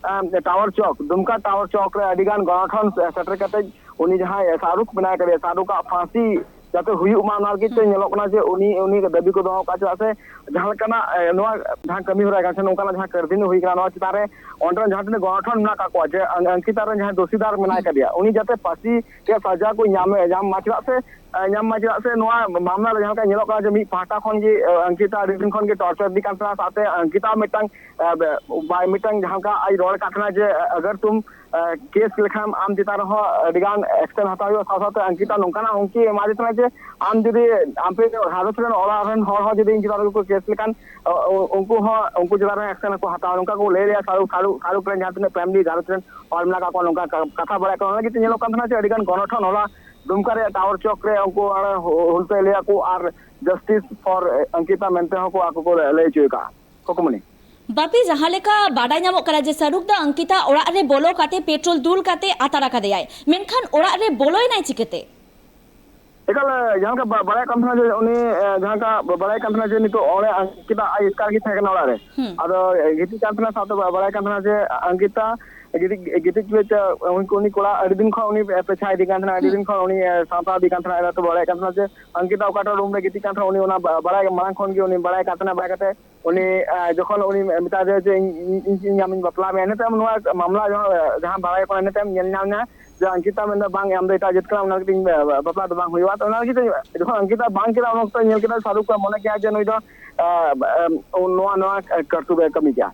ᱮ, ᱴᱟᱣᱟᱨ ᱪᱚᱠ, ᱫᱩᱢᱠᱟ ᱴᱟᱣᱟᱨ ᱪᱚᱠ ᱨᱮ ᱟᱹᱰᱤ ᱜᱟᱱ ᱜᱚᱱᱚᱴᱷᱚᱱ ᱥᱮ-, ᱥᱮᱴᱮᱨ ᱠᱟᱛᱮ ᱩᱱᱤ ᱡᱟᱦᱟᱸᱭ, ᱮ, ᱥᱟᱦᱨᱩᱠᱷ ᱢᱮᱱᱟᱭ ᱠᱟᱫᱮᱭᱟ, ᱥᱟᱦᱨᱩᱠᱷ ᱟᱜ ᱯᱷᱟᱸᱥᱤ ᱡᱟᱛᱮ ᱦᱩᱭᱩᱜ ᱢᱟ, ᱚᱱᱟ ᱞᱟᱹᱜᱤᱫ ᱛᱮ ᱦᱩᱸ᱾ ᱧᱮᱞᱚᱜ ᱠᱟᱱᱟ ᱡᱮ ᱩᱱᱤ, ᱩᱱᱤ ᱫᱟᱹᱵᱤ ᱠᱚ ᱫᱚᱦᱚ ᱠᱟᱜᱼᱟ᱾ ᱪᱮᱫᱟᱜ ᱥᱮ ᱡᱟᱦᱟᱸ ᱞᱮᱠᱟᱱᱟᱜ, ᱮ, ᱱᱚᱣᱟ ᱡᱟᱦᱟᱸ ᱠᱟᱹᱢᱤ ᱦᱚᱨᱟ ᱠᱟᱱᱟ ᱥᱮ ᱱᱚᱝᱠᱟᱱᱟᱜ ᱡᱟᱦᱟᱸ ᱠᱟᱹᱨᱫᱷᱟᱹᱱᱤ ᱦᱩᱭ ᱠᱟᱱᱟ, ᱱᱚᱣᱟ ᱪᱮᱛᱟᱱ ᱨᱮ ᱚᱸᱰᱮ ᱨᱮᱱ ᱡᱟᱦᱟᱸ ᱛᱤᱱᱟᱹᱜ ᱜᱚᱱᱚᱴᱷᱚᱱ ᱢᱮᱱᱟᱜ ᱟᱠᱟᱫ ᱠᱚᱣᱟ, ᱡᱮ ᱚᱝ-, ᱚᱝᱠᱤᱛᱟ ᱨᱮᱱ ᱡᱟᱦᱟᱸᱭ ᱫᱳᱥᱤᱫᱟᱨ ᱢᱮᱱᱟᱭ ᱦᱩᱸ᱾ ᱠᱟᱫᱮᱭᱟ, ᱩᱱᱤ ᱡᱟᱛᱮ ᱯᱷᱟᱸᱥᱤ ᱨᱮᱭᱟᱜ ᱥᱟᱡᱟ ᱠᱚ ᱧᱟᱢᱮ, ᱧᱟᱢ ᱢᱟ᱾ ᱪᱮᱫᱟᱜ ᱥᱮ, ᱮ, ᱧᱟᱢ ᱢᱟ, ᱪᱮᱫᱟᱜ ᱥᱮ ᱱᱚᱣᱟ ᱢᱟᱢᱞᱟ ᱨᱮ ᱡᱟᱦᱟᱸ ᱞᱮᱠᱟ ᱧᱮᱞᱚᱜ ᱠᱟᱱᱟ ᱡᱮ ᱢᱤᱫ ᱯᱟᱦᱴᱟ ᱠᱷᱚᱱ ᱜᱮ, ᱮ, ᱚᱝᱠᱤᱛᱟ ᱟᱹᱰᱤ ᱫᱤᱱ ᱠᱷᱚᱱ ᱜᱮ torture ᱤᱫᱤ ᱠᱟᱱ ᱛᱟᱦᱮᱱᱟ, ᱥᱟᱶᱛᱮ ᱚᱝᱠᱤᱛᱟ ᱢᱤᱫᱴᱟᱝ, ᱮ, ᱵᱮ-, ᱵᱟᱭ, ᱢᱤᱫᱴᱟᱝ ᱡᱟᱦᱟᱸ ᱞᱮᱠᱟ ᱟᱡ ᱨᱚᱲ ᱠᱟᱫ ᱛᱟᱦᱮᱱᱟ ᱡᱮ, ᱮ, ᱟᱜᱟᱨ ᱛᱩᱢ, ᱮ, case ᱞᱮᱠᱷᱟᱱ ᱟᱢ ᱪᱮᱛᱟᱱ ᱨᱮᱦᱚᱸ ᱟᱹᱰᱤ ᱜᱟᱱ action ᱦᱟᱛᱟᱣ ᱦᱩᱭᱩᱜᱼᱟ᱾ ᱥᱟᱶ ᱥᱟᱶᱛᱮ ᱚᱝᱠᱤᱛᱟ ᱦᱩᱸ᱾ ᱱᱚᱝᱠᱟᱱᱟᱜ ᱦᱩᱢᱠᱤ ᱮᱢᱟᱫᱮ ᱛᱟᱦᱮᱱᱟ ᱡᱮ ᱟᱢ ᱡᱩᱫᱤ ᱟᱯᱮ ᱜᱷᱟᱨᱚᱸᱡᱽ ᱨᱮᱱ ᱚᱲᱟᱜ ᱨᱮᱱ ᱦᱚᱲ ᱦᱚᱸ ᱡᱩᱫᱤ ᱤᱧ ᱪᱮᱛᱟᱱ ᱨᱮᱠᱚ case ᱞᱮᱠᱷᱟᱱ, ᱚ, ᱚ, ᱩᱱᱠᱩ ᱦᱚᱸ, ᱩᱱᱠᱩ ᱪᱮᱛᱟᱱ ᱨᱮ action ᱠᱚ ᱦᱟᱛᱟᱣᱟ, ᱱᱚᱝᱠᱟ ᱠᱚ ᱞᱟᱹᱭ ᱞᱮᱭᱟ ᱥᱟᱦᱨᱩᱠᱷ, ᱥᱟᱦᱨᱩᱠᱷ, ᱥᱟᱦᱨᱩᱠᱷ ᱨᱮᱱ ᱡᱟᱦᱟᱸ ᱛᱤᱱᱟᱹᱜ family ᱜᱷᱟᱨᱚᱸᱡᱽ ᱨᱮᱱ ᱦᱚᱲ ᱢᱮᱱᱟᱜ ᱠᱟᱜ ᱠᱚᱣᱟ, ᱱᱚᱝᱠᱟ ᱠᱟ-, ᱠᱟᱛᱷᱟ ᱵᱟᱲᱟᱭ ᱠᱟᱱᱟ᱾ ᱚᱱᱟ ᱞᱟᱹᱜᱤᱫ ᱛᱮ ᱧᱮᱞᱚᱜ ᱠᱟᱱ ᱛᱟᱦᱮᱱᱟ ᱡᱮ ᱟᱹᱰᱤ ᱜᱟᱱ ᱜᱚᱱᱚᱴᱷᱚᱱ ᱦᱚᱞᱟ ᱫᱩᱢᱠᱟ ᱨᱮᱭᱟᱜ ᱴᱟᱣᱟᱨ ᱪᱚᱠ ᱨᱮ ᱩᱱᱠᱩ ᱚᱸᱰᱮ ᱦᱩ-, ᱦᱩᱞᱥᱟᱹᱭ ᱞᱟᱹᱭᱟ ᱠᱚ ᱟᱨ justice for ᱚᱝᱠᱤᱛᱟ ᱢᱮᱱᱛᱮ ᱦᱚᱸᱠᱚ ᱟᱠᱚ ᱠᱚ ᱞᱟᱹᱭ ᱦᱚᱪᱚ ᱟᱠᱟᱫᱼᱟ᱾ ᱠᱷᱩᱠᱢᱩᱱᱤ᱾ ᱵᱟᱯᱤ, ᱡᱟᱦᱟᱸ ᱞᱮᱠᱟ ᱵᱟᱰᱟᱭ ᱧᱟᱢᱚᱜ ᱠᱟᱱᱟ ᱡᱮ ᱥᱟᱦᱨᱩᱠᱷ ᱫᱚ ᱚᱝᱠᱤᱛᱟ ᱚᱲᱟᱜ ᱨᱮ ᱵᱚᱞᱚ ᱠᱟᱛᱮ petrol ᱫᱩᱞ ᱠᱟᱛᱮ ᱟᱛᱟᱨ ᱟᱠᱟᱫᱮᱭᱟᱭ, ᱢᱮᱱᱠᱷᱟᱱ ᱚᱲᱟᱜ ᱨᱮ ᱵᱚᱞᱚᱭᱮᱱᱟᱭ ᱪᱤᱠᱟᱹᱛᱮ? ᱮᱠᱟᱞ, ᱡᱟᱦᱟᱸ ᱞᱮᱠᱟ ᱵᱟ-, ᱵᱟᱲᱟᱭ ᱠᱟᱱ ᱛᱟᱦᱮᱱᱟ ᱡᱮ ᱩᱱᱤ, ᱮ, ᱡᱟᱦᱟᱸ ᱞᱮᱠᱟ ᱵᱟ-, ᱵᱟᱲᱟᱭ ᱠᱟᱱ ᱛᱟᱦᱮᱱᱟ ᱡᱮ ᱱᱤᱛᱚᱜ ᱚᱸᱰᱮ ᱚᱝᱠᱤᱛᱟ ᱟᱡ ᱮᱥᱠᱟᱨ ᱜᱮ ᱛᱟᱦᱮᱸ ᱠᱟᱱᱟ ᱚᱲᱟᱜ ᱨᱮ᱾ ᱦᱩᱸ᱾ ᱟᱫᱚ, ᱮ, ᱜᱤᱛᱤᱡ ᱠᱟᱱ ᱛᱟᱦᱮᱱᱟ, ᱥᱟᱶᱛᱮ ᱵᱟ-, ᱵᱟᱲᱟᱭ ᱠᱟᱱ ᱛᱟᱦᱮᱱᱟ ᱡᱮ ᱚᱝᱠᱤᱛᱟ ᱜᱤᱛᱤᱡ, ᱜᱤᱛᱤᱡ ᱜᱤᱛᱤᱡ ᱛᱮ ᱩᱱᱤ, ᱩᱱᱤ ᱠᱚᱲᱟ ᱟᱹᱰᱤ ᱫᱤᱱ ᱠᱷᱚᱱ ᱩᱱᱤ ᱯᱮ-, ᱯᱮᱪᱷᱟ ᱤᱫᱤ ᱠᱟᱱ ᱛᱟᱦᱮᱱᱟ, ᱟᱹᱰᱤ ᱦᱩᱸ᱾ ᱫᱤᱱ ᱠᱷᱚᱱ ᱩᱱᱤ, ᱮ, ᱥᱟᱶᱛᱟ ᱤᱫᱤ ᱠᱟᱱ ᱛᱟᱦᱮᱱᱟ᱾ ᱟᱫᱚ ᱵᱟᱲᱟᱭ ᱠᱟᱱ ᱛᱟᱦᱮᱱᱟ ᱡᱮ ᱚᱝᱠᱤᱛᱟ ᱚᱠᱟᱴᱟᱜ room ᱨᱮ ᱜᱤᱛᱤᱡ ᱠᱟᱱ ᱛᱟᱦᱮᱱᱟ, ᱩᱱᱤ ᱚᱱᱟ ᱵᱟ-, ᱵᱟᱲᱟᱭ, ᱢᱟᱲᱟᱝ ᱠᱷᱚᱱ ᱜᱮ ᱩᱱᱤ ᱵᱟᱲᱟᱭ ᱠᱟᱱ ᱛᱟᱦᱮᱱᱟ᱾ ᱵᱟᱲᱟᱭ ᱠᱟᱛᱮ ᱩᱱᱤ, ᱮ, ᱡᱚᱠᱷᱚᱱ ᱩᱱᱤ ᱢᱮᱛᱟ ᱫᱮᱭᱟ ᱡᱮ, "ᱤᱧ, ᱤᱧ, ᱤᱧ, ᱤᱧ ᱟᱢᱤᱧ ᱵᱟᱯᱞᱟ ᱢᱮᱭᱟ", ᱤᱱᱟᱹ ᱛᱟᱭᱚᱢ ᱱᱚᱣᱟ ᱢᱟᱢᱞᱟ ᱡᱟᱦᱟᱸ, ᱡᱟᱦᱟᱸ ᱵᱟᱲᱟᱭ ᱠᱟᱱᱟ, ᱤᱱᱟᱹ ᱛᱟᱭᱚᱢ ᱧᱮᱞ ᱧᱟᱢ ᱮᱱᱟ ᱡᱮ ᱚᱝᱠᱤᱛᱟ ᱢᱮᱱᱫᱟ, "ᱵᱟᱝ, ᱟᱢ ᱫᱚ ᱮᱴᱟᱜ ᱡᱟᱹᱛ ᱠᱟᱱᱟᱢ, ᱚᱱᱟ ᱞᱟᱹᱜᱤᱫ ᱤᱧ ᱵᱟ-, ᱵᱟ-, ᱵᱟᱯᱞᱟ ᱫᱚ ᱵᱟᱝ ᱦᱩᱭᱩᱜᱼᱟ᱾" ᱛᱚ ᱚᱱᱟ ᱞᱟᱹᱜᱤᱫ ᱛᱮ ᱡᱚᱠᱷᱚᱱ ᱚᱝᱠᱤᱛᱟ ᱵᱟᱝ ᱠᱮᱫᱟ, ᱩᱱ ᱚᱠᱛᱚ ᱧᱮᱞ ᱠᱮᱫᱟ ᱥᱟᱦᱨᱩᱠᱷ ᱠᱚ ᱢᱚᱱᱮ ᱠᱮᱫᱟ ᱡᱮ ᱱᱩᱭ ᱫᱚ, ᱮ, ᱮ, ᱱᱚᱣᱟ, ᱱᱚᱣᱟ ᱠᱟᱹᱨᱛᱩᱵ ᱮ ᱠᱟᱹᱢᱤ ᱠᱮᱫᱟ᱾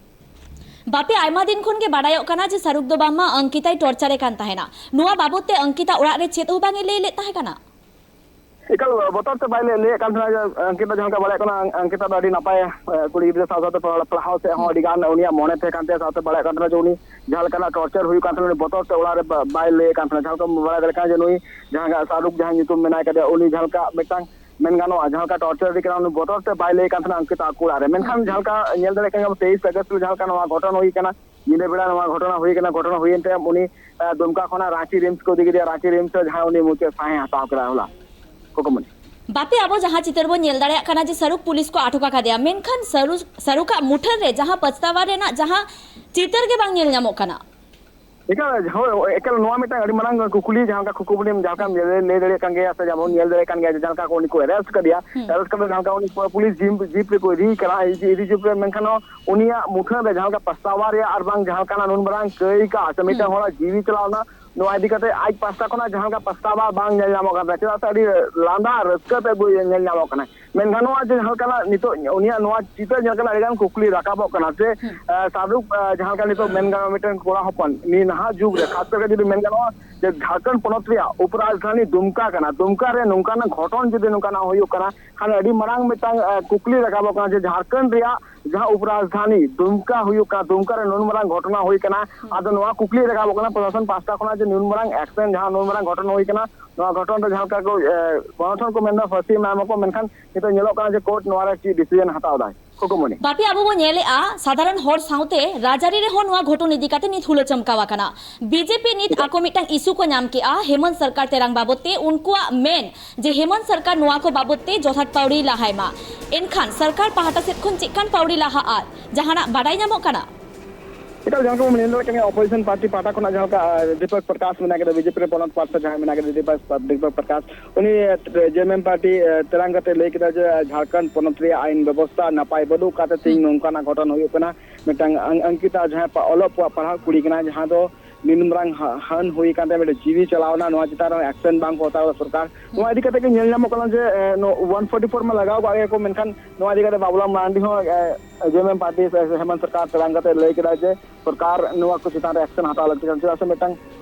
ᱵᱟᱯᱤ, ᱟᱭᱢᱟ ᱫᱤᱱ ᱠᱷᱚᱱ ᱜᱮ ᱵᱟᱰᱟᱭᱚᱜ ᱠᱟᱱᱟ ᱡᱮ ᱥᱟᱦᱨᱩᱠᱷ ᱫᱚ ᱵᱟᱝᱢᱟ ᱚᱝᱠᱤᱛᱟᱭ torture ᱮ ᱠᱟᱱ ᱛᱟᱦᱮᱱᱟ᱾ ᱱᱚᱣᱟ ᱵᱟᱵᱚᱛ ᱛᱮ ᱚᱝᱠᱤᱛᱟ ᱚᱲᱟᱜ ᱨᱮ ᱪᱮᱫ ᱦᱚᱸ ᱵᱟᱝ ᱮ ᱞᱟᱹᱭ ᱞᱮᱫ ᱛᱟᱦᱮᱸ ᱠᱟᱱᱟ? ᱮᱠᱟᱞ ᱵᱚᱛᱚᱨ ᱛᱮ ᱵᱟᱭ ᱞᱟᱹᱭ, ᱞᱟᱹᱭᱮᱫ ᱠᱟᱱ ᱛᱟᱦᱮᱱᱟ ᱡᱮ, ᱚᱝᱠᱤᱛᱟ ᱡᱟᱦᱟᱸ ᱞᱮᱠᱟ ᱵᱟᱲᱟᱭᱚᱜ ᱠᱟᱱᱟ, ᱚᱝᱠᱤᱛᱟ ᱫᱚ ᱟᱹᱰᱤ ᱱᱟᱯᱟᱭ, ᱮ, ᱠᱩᱲᱤ ᱜᱤᱫᱽᱨᱟᱹ ᱥᱟᱶ ᱥᱟᱶᱛᱮ ᱯᱟᱲᱦᱟᱣ, ᱯᱟᱲᱦᱟᱣ ᱥᱮᱫ ᱦᱚᱸ ᱟᱹᱰᱤ ᱜᱟᱱ ᱩᱱᱤᱭᱟᱜ ᱢᱚᱱᱮ ᱛᱟᱦᱮᱸ ᱠᱟᱱ ᱛᱟᱭᱟ, ᱥᱟᱶᱛᱮ ᱵᱟᱲᱟᱭᱚᱜ ᱠᱟᱱ ᱛᱟᱦᱮᱱᱟ ᱡᱮ ᱩᱱᱤ ᱡᱟᱦᱟᱸ ᱞᱮᱠᱟᱱᱟᱜ torture ᱦᱩᱭᱩᱜ ᱠᱟᱱ ᱛᱟᱦᱮᱱᱟ, ᱩᱱᱤ ᱵᱚᱛᱚᱨ ᱛᱮ ᱚᱲᱟᱜ ᱨᱮ ᱵᱟ-, ᱵᱟᱭ ᱞᱟᱹᱭᱮᱫ ᱠᱟᱱ ᱛᱟᱦᱮᱱᱟ᱾ ᱡᱟᱦᱟᱸ ᱞᱮᱠᱟ ᱵᱟᱲᱟᱭ ᱫᱟᱲᱮᱭᱟᱜ ᱠᱟᱱᱟ ᱡᱮ ᱱᱩᱭ ᱡᱟᱦᱟᱸ ᱥᱟᱦᱨᱩᱠ ᱡᱟᱦᱟᱸ ᱧᱩᱛᱩᱢ ᱢᱮᱱᱟᱭ ᱠᱟᱫᱮᱭᱟ, ᱩᱱᱤ ᱡᱟᱦᱟᱸ ᱞᱮᱠᱟ ᱢᱤᱫᱴᱟᱝ ᱢᱮᱱ ᱜᱟᱱᱚᱜᱼᱟ, ᱡᱟᱦᱟᱸ ᱞᱮᱠᱟ torture ᱮᱫᱮ ᱠᱟᱱᱟ, ᱩᱱᱤ ᱵᱚᱛᱚᱨ ᱛᱮ ᱵᱟᱭ ᱞᱟᱹᱭᱮᱫ ᱠᱟᱱ ᱛᱟᱦᱮᱱᱟ ᱚᱝᱠᱤᱛᱟ ᱟᱠᱚ ᱚᱲᱟᱜ ᱨᱮ᱾ ᱢᱮᱱᱠᱷᱟᱱ ᱡᱟᱦᱟᱸ ᱞᱮᱠᱟ ᱧᱮᱞ ᱫᱟᱲᱮᱭᱟᱜ ᱠᱟᱱ ᱜᱮᱭᱟ, ᱛᱮᱭᱤᱥ ᱟᱜᱚᱥᱴ ᱨᱮ ᱡᱟᱦᱟᱸ ᱞᱮᱠᱟ ᱱᱚᱣᱟ ᱜᱷᱚᱴᱚᱱ ᱦᱩᱭ ᱠᱟᱱᱟ, ᱧᱤᱫᱟᱹ ᱵᱮᱲᱟ ᱱᱚᱣᱟ ᱜᱷᱚᱴᱚᱱᱟ ᱦᱩᱭ ᱠᱟᱱᱟ, ᱜᱷᱚᱴᱚᱱᱟ ᱦᱩᱭᱮᱱ ᱛᱟᱭᱚᱢ ᱩᱱᱤ, ᱮ, ᱫᱩᱢᱠᱟ ᱠᱷᱚᱱᱟᱜ ᱨᱟᱸᱪᱤ ᱨᱤᱢᱥ ᱠᱚ ᱤᱫᱤ ᱠᱮᱫᱮᱭᱟ, ᱨᱟᱸᱪᱤ ᱨᱤᱢᱥ ᱨᱮ ᱡᱟᱦᱟᱸ ᱩᱱᱤ ᱢᱩᱪᱟᱹᱫ ᱥᱟᱸᱦᱮ ᱦᱟᱛᱟᱣ ᱠᱮᱫᱟ ᱦᱚᱞᱟ᱾ ᱠᱚᱠᱚᱢᱚᱱᱤ᱾ ᱵᱟᱯᱮ, ᱟᱵᱚ ᱡᱟᱦᱟᱸ ᱪᱤᱛᱟᱹᱨ ᱵᱚᱱ ᱧᱮᱞ ᱫᱟᱲᱮᱭᱟᱜ ᱠᱟᱱᱟ ᱡᱮ ᱥᱟᱨᱩᱠ ᱯᱩᱞᱤᱥ ᱠᱚ ᱟᱴᱚᱠ ᱟᱠᱟᱫᱮᱭᱟ, ᱢᱮᱱᱠᱷᱟᱱ ᱥᱟᱨᱩ-, ᱥᱟᱨᱩᱠᱟᱜ ᱢᱩᱴᱷᱟᱹᱱ ᱨᱮ ᱡᱟᱦᱟᱸ ᱯᱟᱪᱷᱛᱟᱣᱟ ᱨᱮᱱᱟᱜ ᱡᱟᱦᱟᱸ ᱪᱤᱛᱟᱹᱨ ᱜᱮ ᱵᱟᱝ ᱧᱮᱞ ᱧᱟᱢᱚᱜ ᱠᱟᱱᱟ᱾ ᱮᱠᱟᱞ, ᱦᱳᱭ, ᱮᱠᱟᱞ ᱱᱚᱣᱟ ᱢᱤᱫᱴᱟᱝ ᱟᱹᱰᱤ ᱢᱟᱨᱟᱝ ᱠᱩᱠᱞᱤ, ᱡᱟᱦᱟᱸ ᱞᱮᱠᱟ ᱠᱩᱠᱩ ᱵᱚᱱ ᱡᱟᱦᱟᱸ ᱞᱮᱠᱟᱢ ᱞᱟᱹᱭ, ᱞᱟᱹᱭ ᱫᱟᱲᱮᱭᱟᱜ ᱠᱟᱱ ᱜᱮᱭᱟ, ᱥᱮ ᱡᱟᱦᱟᱸ ᱵᱚᱱ ᱧᱮᱞ ᱫᱟᱲᱮᱭᱟᱜ ᱠᱟᱱ ᱜᱮᱭᱟ, ᱡᱟᱦᱟᱸ ᱞᱮᱠᱟ ᱩᱱᱤ ᱠᱚ arrest ᱠᱟᱫᱮᱭᱟ, ᱦᱩᱸ᱾ Arrest ᱠᱟᱛᱮ ᱡᱟᱦᱟᱸ ᱞᱮᱠᱟ ᱩᱱᱤ ᱯᱩᱞᱤᱥ ᱡᱤᱯ, ᱡᱤᱯ ᱨᱮᱠᱚ ᱤᱫᱤᱭᱮ ᱠᱟᱱᱟ, ᱤᱫᱤ, ᱤᱫᱤ ᱡᱤᱯ ᱨᱮ, ᱢᱮᱱᱠᱷᱟᱱ ᱦᱚᱸ ᱩᱱᱤᱭᱟᱜ ᱢᱩᱴᱷᱟᱹᱱ ᱨᱮ ᱡᱟᱦᱟᱸ ᱞᱮᱠᱟ ᱯᱟᱪᱷᱛᱟᱣᱟ ᱨᱮᱭᱟᱜ ᱟᱨ ᱵᱟᱝ ᱡᱟᱦᱟᱸ ᱞᱮᱠᱟᱱᱟᱜ ᱱᱩᱱ ᱢᱟᱨᱟᱝ ᱠᱟᱹᱭ ᱠᱟᱜᱼᱟ, ᱥᱮ ᱢᱤᱫᱴᱟᱝ ᱦᱩᱸ᱾ ᱦᱚᱲᱟᱜ ᱡᱤᱣᱤ ᱪᱟᱞᱟᱣᱱᱟ, ᱱᱚᱣᱟ ᱤᱫᱤ ᱠᱟᱛᱮ ᱟᱡ ᱯᱟᱦᱴᱟ ᱠᱷᱚᱱᱟᱜ ᱡᱟᱦᱟᱸ ᱞᱮᱠᱟ ᱯᱟᱥᱛᱟᱵᱟ ᱵᱟᱝ ᱧᱮᱞ ᱧᱟᱢᱚᱜ ᱠᱟᱱ ᱛᱟᱭᱟ, ᱪᱮᱫᱟᱜ ᱥᱮ ᱟᱹᱰᱤ ᱞᱟᱸᱫᱟ ᱨᱟᱹᱥᱠᱟᱹ ᱛᱮ ᱧᱮᱞ ᱧᱟᱢᱚᱜ ᱠᱟᱱᱟ᱾ ᱢᱮᱱ ᱜᱟᱱᱚᱜᱼᱟ ᱡᱮ ᱡᱟᱦᱟᱸ ᱞᱮᱠᱟᱱᱟᱜ ᱱᱤᱛᱚᱜ ᱩᱱᱤᱭᱟᱜ ᱱᱚᱣᱟ ᱪᱤᱛᱟᱹᱨ ᱧᱮᱞ ᱠᱟᱛᱮ ᱟᱹᱰᱤ ᱜᱟᱱ ᱠᱩᱠᱞᱤ ᱨᱟᱠᱟᱵᱚᱜ ᱠᱟᱱᱟ ᱡᱮ, ᱦᱩᱸ᱾ ᱮ, ᱥᱟᱫᱷᱩ, ᱮ, ᱡᱟᱦᱟᱸ ᱞᱮᱠᱟ ᱱᱤᱛᱚᱜ ᱢᱮᱱ ᱜᱟᱱᱚᱜᱼᱟ ᱢᱤᱫᱴᱮᱱ ᱠᱚᱲᱟ ᱦᱚᱯᱚᱱ ᱱᱤᱭᱟᱹ ᱱᱟᱦᱟᱜ ᱡᱩᱜᱽ ᱨᱮ, ᱠᱷᱟᱥ ᱠᱟᱨᱛᱮ ᱡᱩᱫᱤ ᱢᱮᱱ ᱜᱟᱱᱚᱜᱼᱟ ᱡᱮ ᱡᱷᱟᱲᱠᱷᱚᱸᱰ ᱯᱚᱱᱚᱛ ᱨᱮᱭᱟᱜ ᱩᱯᱨᱟᱡᱽᱫᱷᱟᱱᱤ ᱫᱩᱢᱠᱟ ᱠᱟᱱᱟ, ᱫᱩᱢᱠᱟ ᱨᱮ ᱱᱚᱝᱠᱟᱱᱟᱜ ᱜᱷᱚᱴᱚᱱ ᱡᱩᱫᱤ ᱱᱚᱝᱠᱟᱱᱟᱜ ᱦᱩᱭᱩᱜ ᱠᱟᱱᱟ, ᱠᱷᱟᱱ ᱟᱹᱰᱤ ᱢᱟᱨᱟᱝ ᱢᱤᱫᱴᱟᱝ, ᱮ, ᱠᱩᱠᱞᱤ ᱨᱟᱠᱟᱵᱚᱜ ᱠᱟᱱᱟ ᱡᱮ ᱡᱷᱟᱲᱠᱷᱚᱸᱰ ᱨᱮᱭᱟᱜ ᱡᱟᱦᱟᱸ ᱩᱯᱨᱟᱡᱽᱫᱷᱟᱱᱤ ᱫᱩᱢᱠᱟ ᱦᱩᱭᱩᱜ ᱠᱟᱱᱟ, ᱫᱩᱢᱠᱟ ᱨᱮ ᱱᱩᱱ ᱢᱟᱨᱟᱝ ᱜᱷᱚᱴᱚᱱᱟ ᱦᱩᱭ ᱠᱟᱱᱟ, ᱦᱩᱸ᱾ ᱟᱫᱚ ᱱᱚᱣᱟ ᱠᱩᱠᱞᱤ ᱨᱟᱠᱟᱵᱚᱜ ᱠᱟᱱᱟ ᱯᱨᱚᱥᱟᱥᱚᱱ ᱯᱟᱦᱴᱟ ᱠᱷᱚᱱᱟᱜ ᱡᱮ ᱱᱩᱱ ᱢᱟᱨᱟᱝ action, ᱡᱟᱦᱟᱸ ᱱᱩᱱ ᱢᱟᱨᱟᱝ ᱜᱷᱚᱴᱚᱱᱟ ᱦᱩᱭ ᱠᱟᱱᱟ, ᱱᱚᱣᱟ ᱜᱷᱚᱴᱚᱱ ᱨᱮ ᱡᱟᱦᱟᱸ ᱞᱮᱠᱟ ᱠᱚ, ᱮ, ᱜᱚᱱᱚᱴᱷᱚᱱ ᱠᱚ ᱢᱮᱱᱫᱟ ᱯᱷᱟᱹᱥᱤ ᱮᱢᱟᱭ ᱢᱟᱠᱚ, ᱢᱮᱱᱠᱷᱟᱱ ᱱᱤᱛᱚᱜ ᱧᱮᱞᱚᱜ ᱠᱟᱱᱟ ᱡᱮ ᱠᱳᱨᱴ ᱱᱚᱣᱟ ᱨᱮ ᱪᱮᱫ decision ᱦᱟᱛᱟᱣ ᱫᱟᱭ᱾ ᱠᱷᱩᱠᱩᱢᱩᱱᱤ᱾ ᱵᱟᱯᱤ, ᱟᱵᱚ ᱵᱚ ᱧᱮᱞᱮᱜᱼᱟ, ᱥᱟᱫᱷᱟᱨᱚᱱ ᱦᱚᱲ ᱥᱟᱶᱛᱮ ᱨᱟᱡᱽᱟᱹᱨᱤ ᱨᱮᱦᱚᱸ ᱱᱚᱣᱟ ᱜᱷᱚᱴᱚᱱ ᱤᱫᱤ ᱠᱟᱛᱮ ᱱᱤᱛ ᱦᱩᱞᱟᱹ ᱪᱚᱢᱠᱟᱣ ᱟᱠᱟᱱᱟ᱾ ᱵᱤᱡᱮᱯᱤ ᱱᱤᱛ ᱮᱠᱟᱞ᱾ ᱟᱠᱚ ᱢᱤᱫᱴᱟᱝ issue ᱠᱚ ᱧᱟᱢ ᱠᱮᱜᱼᱟ, ᱦᱮᱢᱚᱱᱛ ᱥᱚᱨᱠᱟᱨ ᱛᱮᱨᱟᱝ ᱵᱟᱵᱚᱛ ᱛᱮ ᱩᱱᱠᱩᱣᱟᱜ ᱢᱮᱱ ᱡᱮ ᱦᱮᱢᱚᱱᱛ ᱥᱚᱨᱠᱟᱨ ᱱᱚᱣᱟ ᱠᱚ ᱵᱟᱵᱚᱛ ᱛᱮ ᱡᱚᱛᱷᱟᱛ ᱯᱟᱹᱣᱲᱤ ᱞᱟᱦᱟᱭ ᱢᱟ᱾ ᱮᱱᱠᱷᱟᱱ ᱥᱚᱨᱠᱟᱨ ᱯᱟᱦᱴᱟ ᱥᱮᱫ ᱠᱷᱚᱱ ᱪᱮᱫ ᱠᱟᱱ ᱯᱟᱹᱣᱲᱤ ᱞᱟᱦᱟᱜᱼᱟ, ᱡᱟᱦᱟᱱᱟᱜ ᱵᱟᱰᱟᱭ ᱧᱟᱢᱚᱜ ᱠᱟᱱᱟ? ᱮᱴᱟᱜ ᱡᱟᱦᱟᱸ ᱞᱮᱠᱟ ᱵᱚᱱ ᱧᱮᱞ ᱫᱟᱲᱮᱭᱟᱜ ᱠᱟᱱ ᱜᱮᱭᱟ, opposition party ᱯᱟᱦᱴᱟ ᱠᱷᱚᱱᱟᱜ ᱡᱟᱦᱟᱸ ᱞᱮᱠᱟ, ᱟᱨ, ᱫᱤᱯᱚᱠ ᱯᱨᱚᱠᱟᱥ ᱢᱮᱱᱟᱭ ᱠᱟᱫᱮ, ᱵᱤᱡᱮᱯᱤ ᱨᱮ ᱯᱚᱱᱚᱛ ᱯᱟᱨᱥᱟᱞ ᱡᱟᱦᱟᱸᱭ ᱢᱮᱱᱟᱭ ᱠᱟᱫᱮ, ᱫᱤᱯᱚᱠ, ᱫᱤᱯᱚᱠ ᱯᱨᱚᱠᱟᱥ, ᱩᱱᱤ, ᱮ, ᱡᱮ ᱮᱢ ᱮᱢ ᱯᱟᱨᱴᱤ, ᱮ, ᱛᱮᱨᱟᱝ ᱠᱟᱛᱮ ᱞᱟᱹᱭ ᱠᱮᱫᱟ ᱡᱮ, ᱮ, ᱡᱷᱟᱲᱠᱷᱚᱸᱰ ᱯᱚᱱᱚᱛ ᱨᱮᱭᱟᱜ ᱟᱭᱤᱱ ᱵᱮᱵᱚᱥᱛᱷᱟ ᱱᱟᱯᱟᱭ ᱵᱟᱹᱱᱩᱜ ᱠᱟᱛᱮ ᱛᱮᱦᱮᱧ ᱦᱩᱸ᱾ ᱱᱚᱝᱠᱟᱱᱟᱜ ᱜᱷᱚᱴᱚᱱ ᱦᱩᱭᱩᱜ ᱠᱟᱱᱟ᱾ ᱢᱤᱫᱴᱟᱝ ᱟᱝ-, ᱚᱝᱠᱤᱛᱟ ᱡᱟᱦᱟᱸᱭ ᱯᱟ-, ᱚᱞᱚᱜ ᱯᱟ-, ᱯᱟᱲᱦᱟᱣ ᱠᱩᱲᱤ ᱠᱟᱱᱟᱭ, ᱡᱟᱦᱟᱸ ᱫᱚ ᱱᱤᱱ ᱢᱟᱨᱟᱝ ᱦᱟ-, ᱦᱟᱹᱱ ᱦᱩᱭ ᱠᱟᱱ ᱛᱟᱭᱟ, ᱢᱤᱫᱴᱮᱱ ᱡᱤᱣᱤ ᱪᱟᱞᱟᱣᱱᱟ, ᱱᱚᱣᱟ ᱪᱮᱛᱟᱱ ᱨᱮᱦᱚᱸ action ᱵᱟᱝ ᱠᱚ ᱦᱟᱛᱟᱣ ᱮᱫᱟ ᱥᱚᱨᱠᱟᱨ᱾ ᱦᱩᱸ᱾ ᱱᱚᱣᱟ ᱤᱫᱤ ᱠᱟᱛᱮ ᱜᱮ ᱧᱮᱞ ᱧᱟᱢᱚᱜ ᱠᱟᱱᱟ ᱡᱮ, ᱮ, ᱱᱚ-, one forty four ᱢᱟ ᱞᱟᱜᱟᱣ ᱠᱟᱜ ᱜᱮᱭᱟ ᱠᱚ, ᱢᱮᱱᱠᱷᱟᱱ ᱱᱚᱣᱟ ᱤᱫᱤ ᱠᱟᱛᱮ ᱵᱟᱵᱩᱞᱟᱞ ᱢᱟᱨᱟᱱᱰᱤ ᱦᱚᱸ, ᱮ, ᱡᱮ ᱮᱢ ᱮᱢ ᱯᱟᱨᱴᱤ ᱥᱮ ᱦᱮᱢᱚᱱᱛ ᱥᱚᱨᱠᱟᱨ ᱛᱮᱨᱟᱝ ᱠᱟᱛᱮ ᱞᱟᱹᱭ ᱠᱮᱫᱟᱭ ᱡᱮ ᱥᱚᱨᱠᱟᱨ ᱱᱚᱣᱟ ᱠᱚ ᱪᱮᱛᱟᱱ ᱨᱮ action ᱦᱟᱛᱟᱣ ᱞᱟᱹᱠᱛᱤ ᱠᱟᱱᱟ, ᱪᱮᱫᱟᱜ ᱥᱮ ᱢᱤᱫᱴᱟᱝ,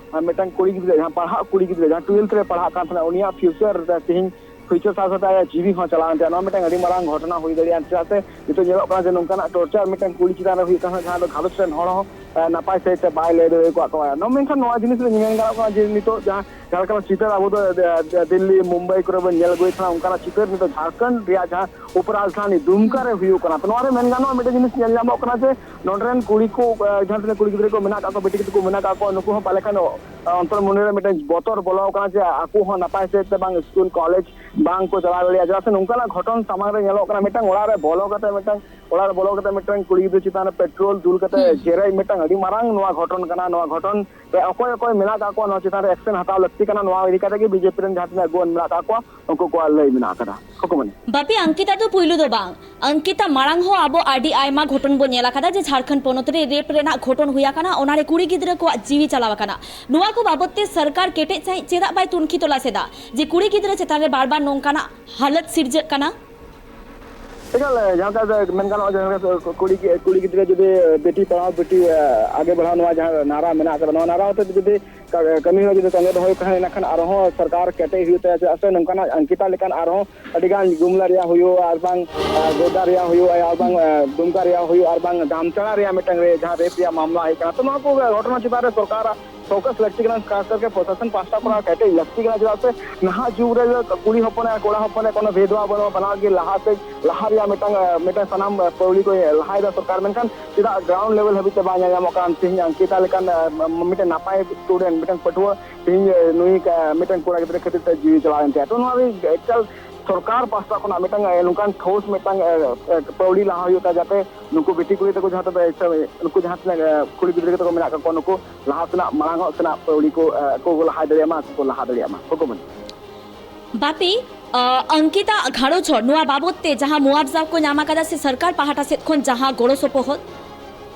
ᱢᱤᱫᱴᱟᱝ ᱠᱩᱲᱤ ᱜᱤᱫᱽᱨᱟᱹ ᱡᱟᱦᱟᱸ ᱯᱟᱲᱦᱟᱜ ᱠᱩᱲᱤ ᱜᱤᱫᱽᱨᱟᱹ ᱡᱟᱦᱟᱸ twelfth ᱨᱮ ᱯᱟᱲᱦᱟᱜ ᱠᱟᱱ ᱛᱟᱦᱮᱱᱟ, ᱩᱱᱤᱭᱟᱜ future ᱨᱮ ᱛᱮᱦᱮᱧ ᱯᱷᱤᱭᱩᱪᱟᱨ ᱥᱟᱶ ᱥᱟᱶᱛᱮ ᱟᱭᱟᱜ ᱡᱤᱣᱤ ᱦᱚᱸ ᱪᱟᱞᱟᱣᱮᱱ ᱛᱟᱭᱟ᱾ ᱱᱚᱣᱟ ᱢᱤᱫᱴᱟᱝ ᱟᱹᱰᱤ ᱢᱟᱨᱟᱝ ᱜᱷᱚᱴᱚᱱᱟ ᱦᱩᱭ ᱫᱟᱲᱮᱭᱟᱜᱼᱟ, ᱪᱮᱫᱟᱜ ᱥᱮ ᱱᱤᱛᱚᱜ ᱧᱮᱞᱚᱜ ᱠᱟᱱᱟ ᱡᱮ ᱱᱚᱝᱠᱟᱱᱟᱜ ᱴᱚᱨᱪᱟᱨ ᱢᱤᱫᱴᱟᱝ ᱠᱩᱲᱤ ᱪᱮᱛᱟᱱ ᱨᱮ ᱦᱩᱭᱩᱜ ᱠᱟᱱ ᱠᱷᱟᱱ ᱡᱟᱦᱟᱸ ᱫᱚ ᱜᱷᱟᱨᱚᱸᱡᱽ ᱨᱮᱱ ᱦᱚᱲ ᱦᱚᱸ ᱮ, ᱱᱟᱯᱟᱭ ᱥᱟᱺᱦᱤᱡ ᱛᱮ ᱵᱟᱭ ᱞᱟᱹᱭ ᱫᱟᱲᱮ ᱟᱠᱟᱫ ᱠᱚᱣᱟ᱾ ᱱᱚᱣᱟ ᱢᱮᱱᱠᱷᱟᱱ ᱱᱚᱣᱟ ᱡᱤᱱᱤᱥ ᱨᱮ ᱢᱮᱱ ᱜᱟᱱᱚᱜ ᱠᱟᱱᱟ ᱡᱮ ᱱᱤᱛᱚᱜ ᱡᱟᱦᱟᱸ ᱡᱷᱟᱲᱠᱷᱚᱸᱰ ᱪᱤᱛᱟᱹᱨ ᱟᱵᱚ ᱫᱚ ᱮ, ᱮ, ᱫᱤᱞᱞᱤ, ᱢᱩᱢᱵᱟᱭ ᱠᱚᱨᱮ ᱵᱚᱱ ᱧᱮᱞ ᱟᱹᱜᱩᱭᱮᱫ ᱛᱟᱦᱮᱱᱟ, ᱚᱱᱠᱟᱱᱟᱜ ᱪᱤᱛᱟᱹᱨ ᱱᱤᱛᱚᱜ ᱡᱷᱟᱲᱠᱷᱚᱸᱰ ᱨᱮᱭᱟᱜ ᱡᱟᱦᱟᱸ ᱩᱯᱚᱨᱟᱡᱽᱫᱷᱟᱱᱤ ᱫᱩᱢᱠᱟ ᱨᱮ ᱦᱩᱭᱩᱜ ᱠᱟᱱᱟ᱾ ᱛᱚ ᱱᱚᱣᱟ ᱨᱮ ᱢᱮᱱ ᱜᱟᱱᱚᱜᱼᱟ ᱢᱤᱫᱴᱮᱱ ᱡᱤᱱᱤᱥ ᱧᱮᱞ ᱧᱟᱢᱚᱜ ᱠᱟᱱᱟ ᱡᱮ ᱱᱚᱰᱮ ᱨᱮᱱ ᱠᱩᱲᱤ ᱠᱚ, ᱮ, ᱡᱟᱦᱟᱸ ᱛᱤᱱᱟᱹᱜ ᱠᱩᱲᱤ ᱜᱤᱫᱽᱨᱟᱹ ᱠᱚ ᱢᱮᱱᱟᱜ ᱟᱠᱟᱫ ᱠᱚᱣᱟ, ᱵᱤᱴᱤ ᱜᱤᱫᱽᱨᱟᱹ ᱠᱚ ᱢᱮᱱᱟᱜ ᱟᱠᱟᱫ ᱠᱚᱣᱟ, ᱱᱩᱠᱩ ᱦᱚᱸ ᱯᱟᱞᱮ ᱠᱷᱟᱱ ᱚᱱᱛᱚᱨ ᱢᱚᱱᱮ ᱨᱮ ᱢᱤᱫᱴᱮᱱ ᱵᱚᱛᱚᱨ ᱵᱚᱞᱚ ᱟᱠᱟᱱᱟ ᱡᱮ ᱟᱠᱚ ᱦᱚᱸ ᱱᱟᱯᱟᱭ ᱥᱮᱫ ᱛᱮ ᱵᱟᱝ ᱥᱠᱩᱞ ᱠᱚᱞᱮᱡᱽ ᱵᱟᱝ ᱠᱚ ᱪᱟᱞᱟᱣ ᱫᱟᱲᱮᱭᱟᱜᱼᱟ᱾ ᱪᱮᱫᱟᱜ ᱥᱮ ᱱᱚᱝᱠᱟᱱᱟᱜ ᱜᱷᱚᱴᱚᱱ ᱥᱟᱢᱟᱝ ᱨᱮ ᱧᱮᱞᱚᱜ ᱠᱟᱱᱟ, ᱢᱤᱫᱴᱟᱝ ᱚᱲᱟᱜ ᱨᱮ ᱵᱚᱞᱚ ᱠᱟᱛᱮ ᱢᱤᱫᱴᱟᱝ ᱚᱲᱟᱜ ᱨᱮ ᱵᱚᱞᱚ ᱠᱟᱛᱮ ᱢᱤᱫᱴᱟᱝ ᱠᱩᱲᱤ ᱜᱤᱫᱽᱨᱟᱹ ᱪᱮᱛᱟᱱ ᱨᱮ ᱯᱮᱴᱨᱳᱞ ᱫᱩᱞ ᱠᱟᱛᱮ ᱦᱩᱸ᱾ ᱡᱮᱨᱮᱡ ᱢᱤᱫᱴᱟᱝ ᱟᱹᱰᱤ ᱢᱟᱨᱟᱝ ᱱᱚᱣᱟ ᱜᱷᱚᱴᱚᱱ ᱠᱟᱱᱟ᱾ ᱱᱚᱣᱟ ᱜᱷᱚᱴᱚᱱ ᱨᱮ ᱚᱠᱚᱭ ᱚᱠᱚᱭ ᱢᱮᱱᱟᱜ ᱟᱠᱟᱫ ᱠᱚᱣᱟ, ᱱᱚᱣᱟ ᱪᱮᱛᱟᱱ ᱨᱮ ᱮᱠᱥᱮᱱ ᱦᱟᱛᱟᱣ ᱞᱟᱹᱠᱛᱤ ᱠᱟᱱᱟ, ᱱᱚᱣᱟ ᱤᱫᱤ ᱠᱟᱛᱮ ᱜᱮ ᱵᱤᱡᱮᱯᱤ ᱨᱮᱱ ᱡᱟᱦᱟᱸ ᱛᱤᱱᱟᱹᱜ ᱟᱹᱜᱩᱣᱟᱹᱱ ᱢᱮᱱᱟᱜ ᱟᱠᱟᱫ ᱠᱚᱣᱟ, ᱩᱱᱠᱩ ᱠᱚᱣᱟᱜ ᱞᱟᱹᱭ ᱢᱮᱱᱟᱜ ᱟᱠᱟᱫᱟ᱾ ᱠᱷᱩᱠᱩᱢᱟᱹᱱᱤ᱾ ᱵᱟᱯᱤ, ᱟᱝᱠᱤᱛᱟ ᱫᱚ ᱯᱩᱭᱞᱩ ᱫᱚ ᱵᱟᱝ, ᱟᱝᱠᱤᱛᱟ ᱢᱟᱲᱟᱝ ᱦᱚᱸ ᱟᱵᱚ ᱟᱹᱰᱤ ᱟᱭᱢᱟ ᱜᱷᱚᱴᱚᱱ ᱵᱚᱱ ᱧᱮᱞ ᱟᱠᱟᱫᱟ ᱡᱮ ᱡᱷᱟᱲᱠᱷᱚᱸᱰ ᱯᱚᱱᱚᱛ ᱨᱮ ᱨᱮᱯ ᱨᱮᱱᱟᱜ ᱜᱷᱚᱴᱚᱱ ᱦᱩᱭ ᱟᱠᱟᱱᱟ, ᱚᱱᱟ ᱨᱮ ᱠᱩᱲᱤ ᱜᱤᱫᱽᱨᱟᱹ ᱠᱚᱣᱟᱜ ᱡᱤᱣᱤ ᱪᱟᱞᱟᱣ ᱟᱠᱟᱱᱟ᱾ ᱱᱚᱣᱟ ᱠᱚ ᱵᱟᱵᱚᱛ ᱛᱮ ᱥᱚᱨᱠᱟᱨ ᱠᱮᱴᱮᱡ ᱥᱟᱺᱦᱤᱡ ᱪᱮᱫᱟᱜ ᱵᱟᱭ ᱛᱩᱱᱠᱷᱤ ᱛᱚᱞᱟᱥ ᱮᱫᱟ ᱡᱮ ᱠᱩᱲᱤ ᱜᱤᱫᱽᱨᱟᱹ ᱪᱮᱛᱟᱱ ᱨᱮ ᱵᱟᱨ ᱵᱟᱨ ᱱᱚᱝᱠᱟᱱᱟᱜ ᱦᱟᱞᱚᱛ ᱥᱤᱨᱡᱟᱹᱜ ᱠᱟᱱᱟ? ᱮᱠᱟᱞ, ᱡᱟᱦᱟᱸ ᱞᱮᱠᱟ ᱢᱮᱱ ᱜᱟᱱᱚᱜᱼᱟ, ᱡᱟᱦᱟᱸ ᱞᱮᱠᱟ ᱠᱩᱲᱤ, ᱠᱩᱲᱤ ᱜᱤᱫᱽᱨᱟᱹ ᱡᱩᱫᱤ ᱵᱮᱴᱤ ᱯᱟᱲᱦᱟᱣ ᱵᱮᱴᱤ ᱟᱜᱮ ᱵᱟᱲᱦᱟᱣ, ᱱᱚᱣᱟ ᱡᱟᱦᱟᱸ ᱱᱟᱨᱟ ᱢᱮᱱᱟᱜ ᱟᱠᱟᱫᱟ, ᱱᱚᱣᱟ ᱱᱟᱨᱟ ᱦᱚᱛᱮ ᱛᱮ ᱡᱩᱫᱤ ᱠᱟ-, ᱠᱟᱹᱢᱤ ᱦᱚᱨᱟ ᱡᱩᱫᱤ ᱛᱚᱸᱜᱮ ᱫᱚᱦᱚᱭ ᱠᱷᱟᱱ, ᱤᱱᱟᱹᱠᱷᱟᱱ ᱟᱨᱦᱚᱸ ᱥᱚᱨᱠᱟᱨ ᱠᱮᱴᱮᱡ ᱦᱩᱭᱩᱜ ᱛᱟᱭᱟ, ᱪᱮᱫᱟᱜ ᱥᱮ ᱱᱚᱝᱠᱟᱱᱟᱜ ᱟᱝᱠᱤᱛᱟ ᱞᱮᱠᱟᱱ ᱟᱨᱦᱚᱸ ᱟᱹᱰᱤ ᱜᱟᱱ ᱜᱩᱢᱞᱟ ᱨᱮᱭᱟᱜ ᱦᱩᱭᱩᱜᱼᱟ, ᱟᱨ ᱵᱟᱝ, ᱟ, ᱜᱳᱰᱰᱟ ᱨᱮᱭᱟᱜ ᱦᱩᱭᱩᱜᱼᱟ, ᱟᱨ ᱵᱟᱝ, ᱟ, ᱫᱩᱢᱠᱟ ᱨᱮᱭᱟᱜ ᱦᱩᱭᱩᱜᱼᱟ, ᱟᱨ ᱵᱟᱝ ᱡᱟᱢᱛᱟᱲᱟ ᱨᱮᱭᱟᱜ ᱢᱤᱫᱴᱟᱝ ᱨᱮ ᱡᱟᱦᱟᱸ ᱨᱮᱯ ᱨᱮᱭᱟᱜ ᱢᱟᱢᱞᱟ ᱦᱮᱡ ᱠᱟᱱᱟ᱾ ᱛᱚ, ᱱᱚᱣᱟ ᱠᱚ ᱜᱷᱚᱴᱚᱱᱟ ᱪᱮᱛᱟᱱ ᱨᱮ ᱥᱚᱨᱠᱟᱨᱟᱜ ᱯᱷᱳᱠᱟᱥ ᱞᱟᱹᱠᱛᱤ ᱠᱟᱱᱟ, ᱠᱷᱟᱥ ᱠᱟᱨᱛᱮ ᱯᱨᱚᱥᱟᱥᱚᱱ ᱯᱟᱦᱴᱟ ᱠᱷᱚᱱᱟᱜ ᱠᱮᱴᱮᱡ ᱞᱟᱹᱠᱛᱤ ᱠᱟᱱᱟ, ᱪᱮᱫᱟᱜ ᱥᱮ ᱱᱟᱦᱟᱜ ᱡᱩᱜᱽ ᱨᱮ ᱠᱩᱲᱤ ᱦᱚᱯᱚᱱ ᱟᱨ ᱠᱚᱲᱟ ᱦᱚᱯᱚᱱ ᱨᱮ ᱠᱳᱱᱳ ᱵᱷᱮᱫᱽᱵᱷᱟᱵ ᱵᱟᱹᱱᱩᱜᱼᱟ, ᱵᱟᱱᱟᱨ ᱜᱮ ᱞᱟᱦᱟ ᱥᱮᱫ, ᱞᱟᱦᱟ ᱨᱮᱭᱟᱜ ᱢᱤᱫᱴᱟᱝ, ᱟ, ᱢᱤᱫᱴᱟᱝ ᱥᱟᱱᱟᱢ, ᱟ, ᱯᱟᱹᱣᱲᱤ ᱠᱚ ᱞᱟᱦᱟᱭᱮᱫᱟ ᱥᱚᱨᱠᱟᱨ, ᱢᱮᱱᱠᱷᱟᱱ ᱪᱮᱫᱟᱜ ᱜᱨᱟᱣᱩᱱᱰ ᱞᱮᱵᱮᱞ ᱦᱟᱹᱵᱤᱡ ᱛᱮ ᱵᱟᱭ ᱧᱮᱞ ᱧᱟᱢᱚᱜ ᱠᱟᱱ? ᱛᱮᱦᱮᱧ ᱟᱝᱠᱤᱛᱟ ᱞᱮᱠᱟᱱ, ᱟ, ᱢᱤᱫᱴᱮᱱ ᱱᱟᱯᱟᱭ ᱥᱴᱩᱰᱮᱱᱴ, ᱢᱤᱫᱴᱮᱱ ᱯᱟᱹᱴᱷᱩᱣᱟᱹ ᱛᱮᱦᱮᱧ, ᱮ, ᱱᱩᱭ, ᱟ, ᱢᱤᱫᱴᱮᱱ ᱠᱚᱲᱟ ᱜᱤᱫᱽᱨᱟᱹ ᱠᱷᱟᱹᱛᱤᱨ ᱛᱮ ᱡᱤᱣᱤ ᱪᱟᱞᱟᱣᱮᱱ ᱛᱟᱭᱟ᱾ ᱛᱚ, ᱱᱚᱣᱟ ᱨᱮ ᱮᱠᱟᱞ ᱥᱚᱨᱠᱟᱨ ᱯᱟᱦᱴᱟ ᱠᱷᱚᱱᱟᱜ ᱢᱤᱫᱴᱟᱝ, ᱮ, ᱱᱚᱝᱠᱟᱱ ᱴᱷᱳᱥ ᱢᱤᱫᱴᱟᱝ, ᱮ, ᱮ, ᱯᱟᱹᱣᱲᱤ ᱞᱟᱦᱟ ᱦᱩᱭᱩᱜ ᱛᱟᱭᱟ, ᱡᱟᱛᱮ ᱱᱩᱠᱩ ᱵᱤᱴᱤ ᱠᱩᱲᱤ ᱛᱟᱠᱚ ᱡᱟᱦᱟᱸ ᱛᱤᱱᱟᱹᱜ, ᱱᱩᱠᱩ ᱡᱟᱦᱟᱸ ᱛᱤᱱᱟᱹᱜ, ᱮ, ᱠᱩᱲᱤ ᱜᱤᱫᱽᱨᱟᱹ ᱛᱟᱠᱚ ᱢᱮᱱᱟᱜ ᱠᱟᱜ ᱠᱚᱣᱟ, ᱱᱩᱠᱩ ᱞᱟᱦᱟ ᱥᱮᱱᱟᱜ, ᱢᱟᱲᱟᱝ ᱚᱜ ᱥᱮᱱᱟᱜ ᱯᱟᱹᱣᱲᱤ ᱠᱚ, ᱮ, ᱠᱚ ᱞᱟᱦᱟ ᱫᱟᱲᱮᱭᱟᱜ ᱢᱟ, ᱟᱠᱚ ᱠᱚ ᱞᱟᱦᱟ ᱫᱟᱲᱮᱭᱟᱜ ᱢᱟ᱾ ᱠᱷᱩᱠᱩᱢᱟᱹᱱᱤ᱾ ᱵᱟᱯᱤ, ᱟ, ᱚᱝᱠᱤᱛᱟ ᱜᱷᱟᱨᱚᱸᱡᱽ ᱦᱚᱲ ᱱᱚᱣᱟ ᱵᱟᱵᱚᱛ ᱛᱮ ᱡᱟᱦᱟᱸ ᱢᱩᱣᱟᱵᱡᱟ ᱠᱚ ᱧᱟᱢ ᱟᱠᱟᱫᱟ ᱥᱮ ᱥᱚᱨᱠᱟᱨ ᱯᱟᱦᱴᱟ ᱥᱮᱫ ᱠᱷᱚᱱ ᱡᱟᱦᱟᱸ ᱜᱚᱲᱚ ᱥᱚᱯᱚᱦᱚᱫ?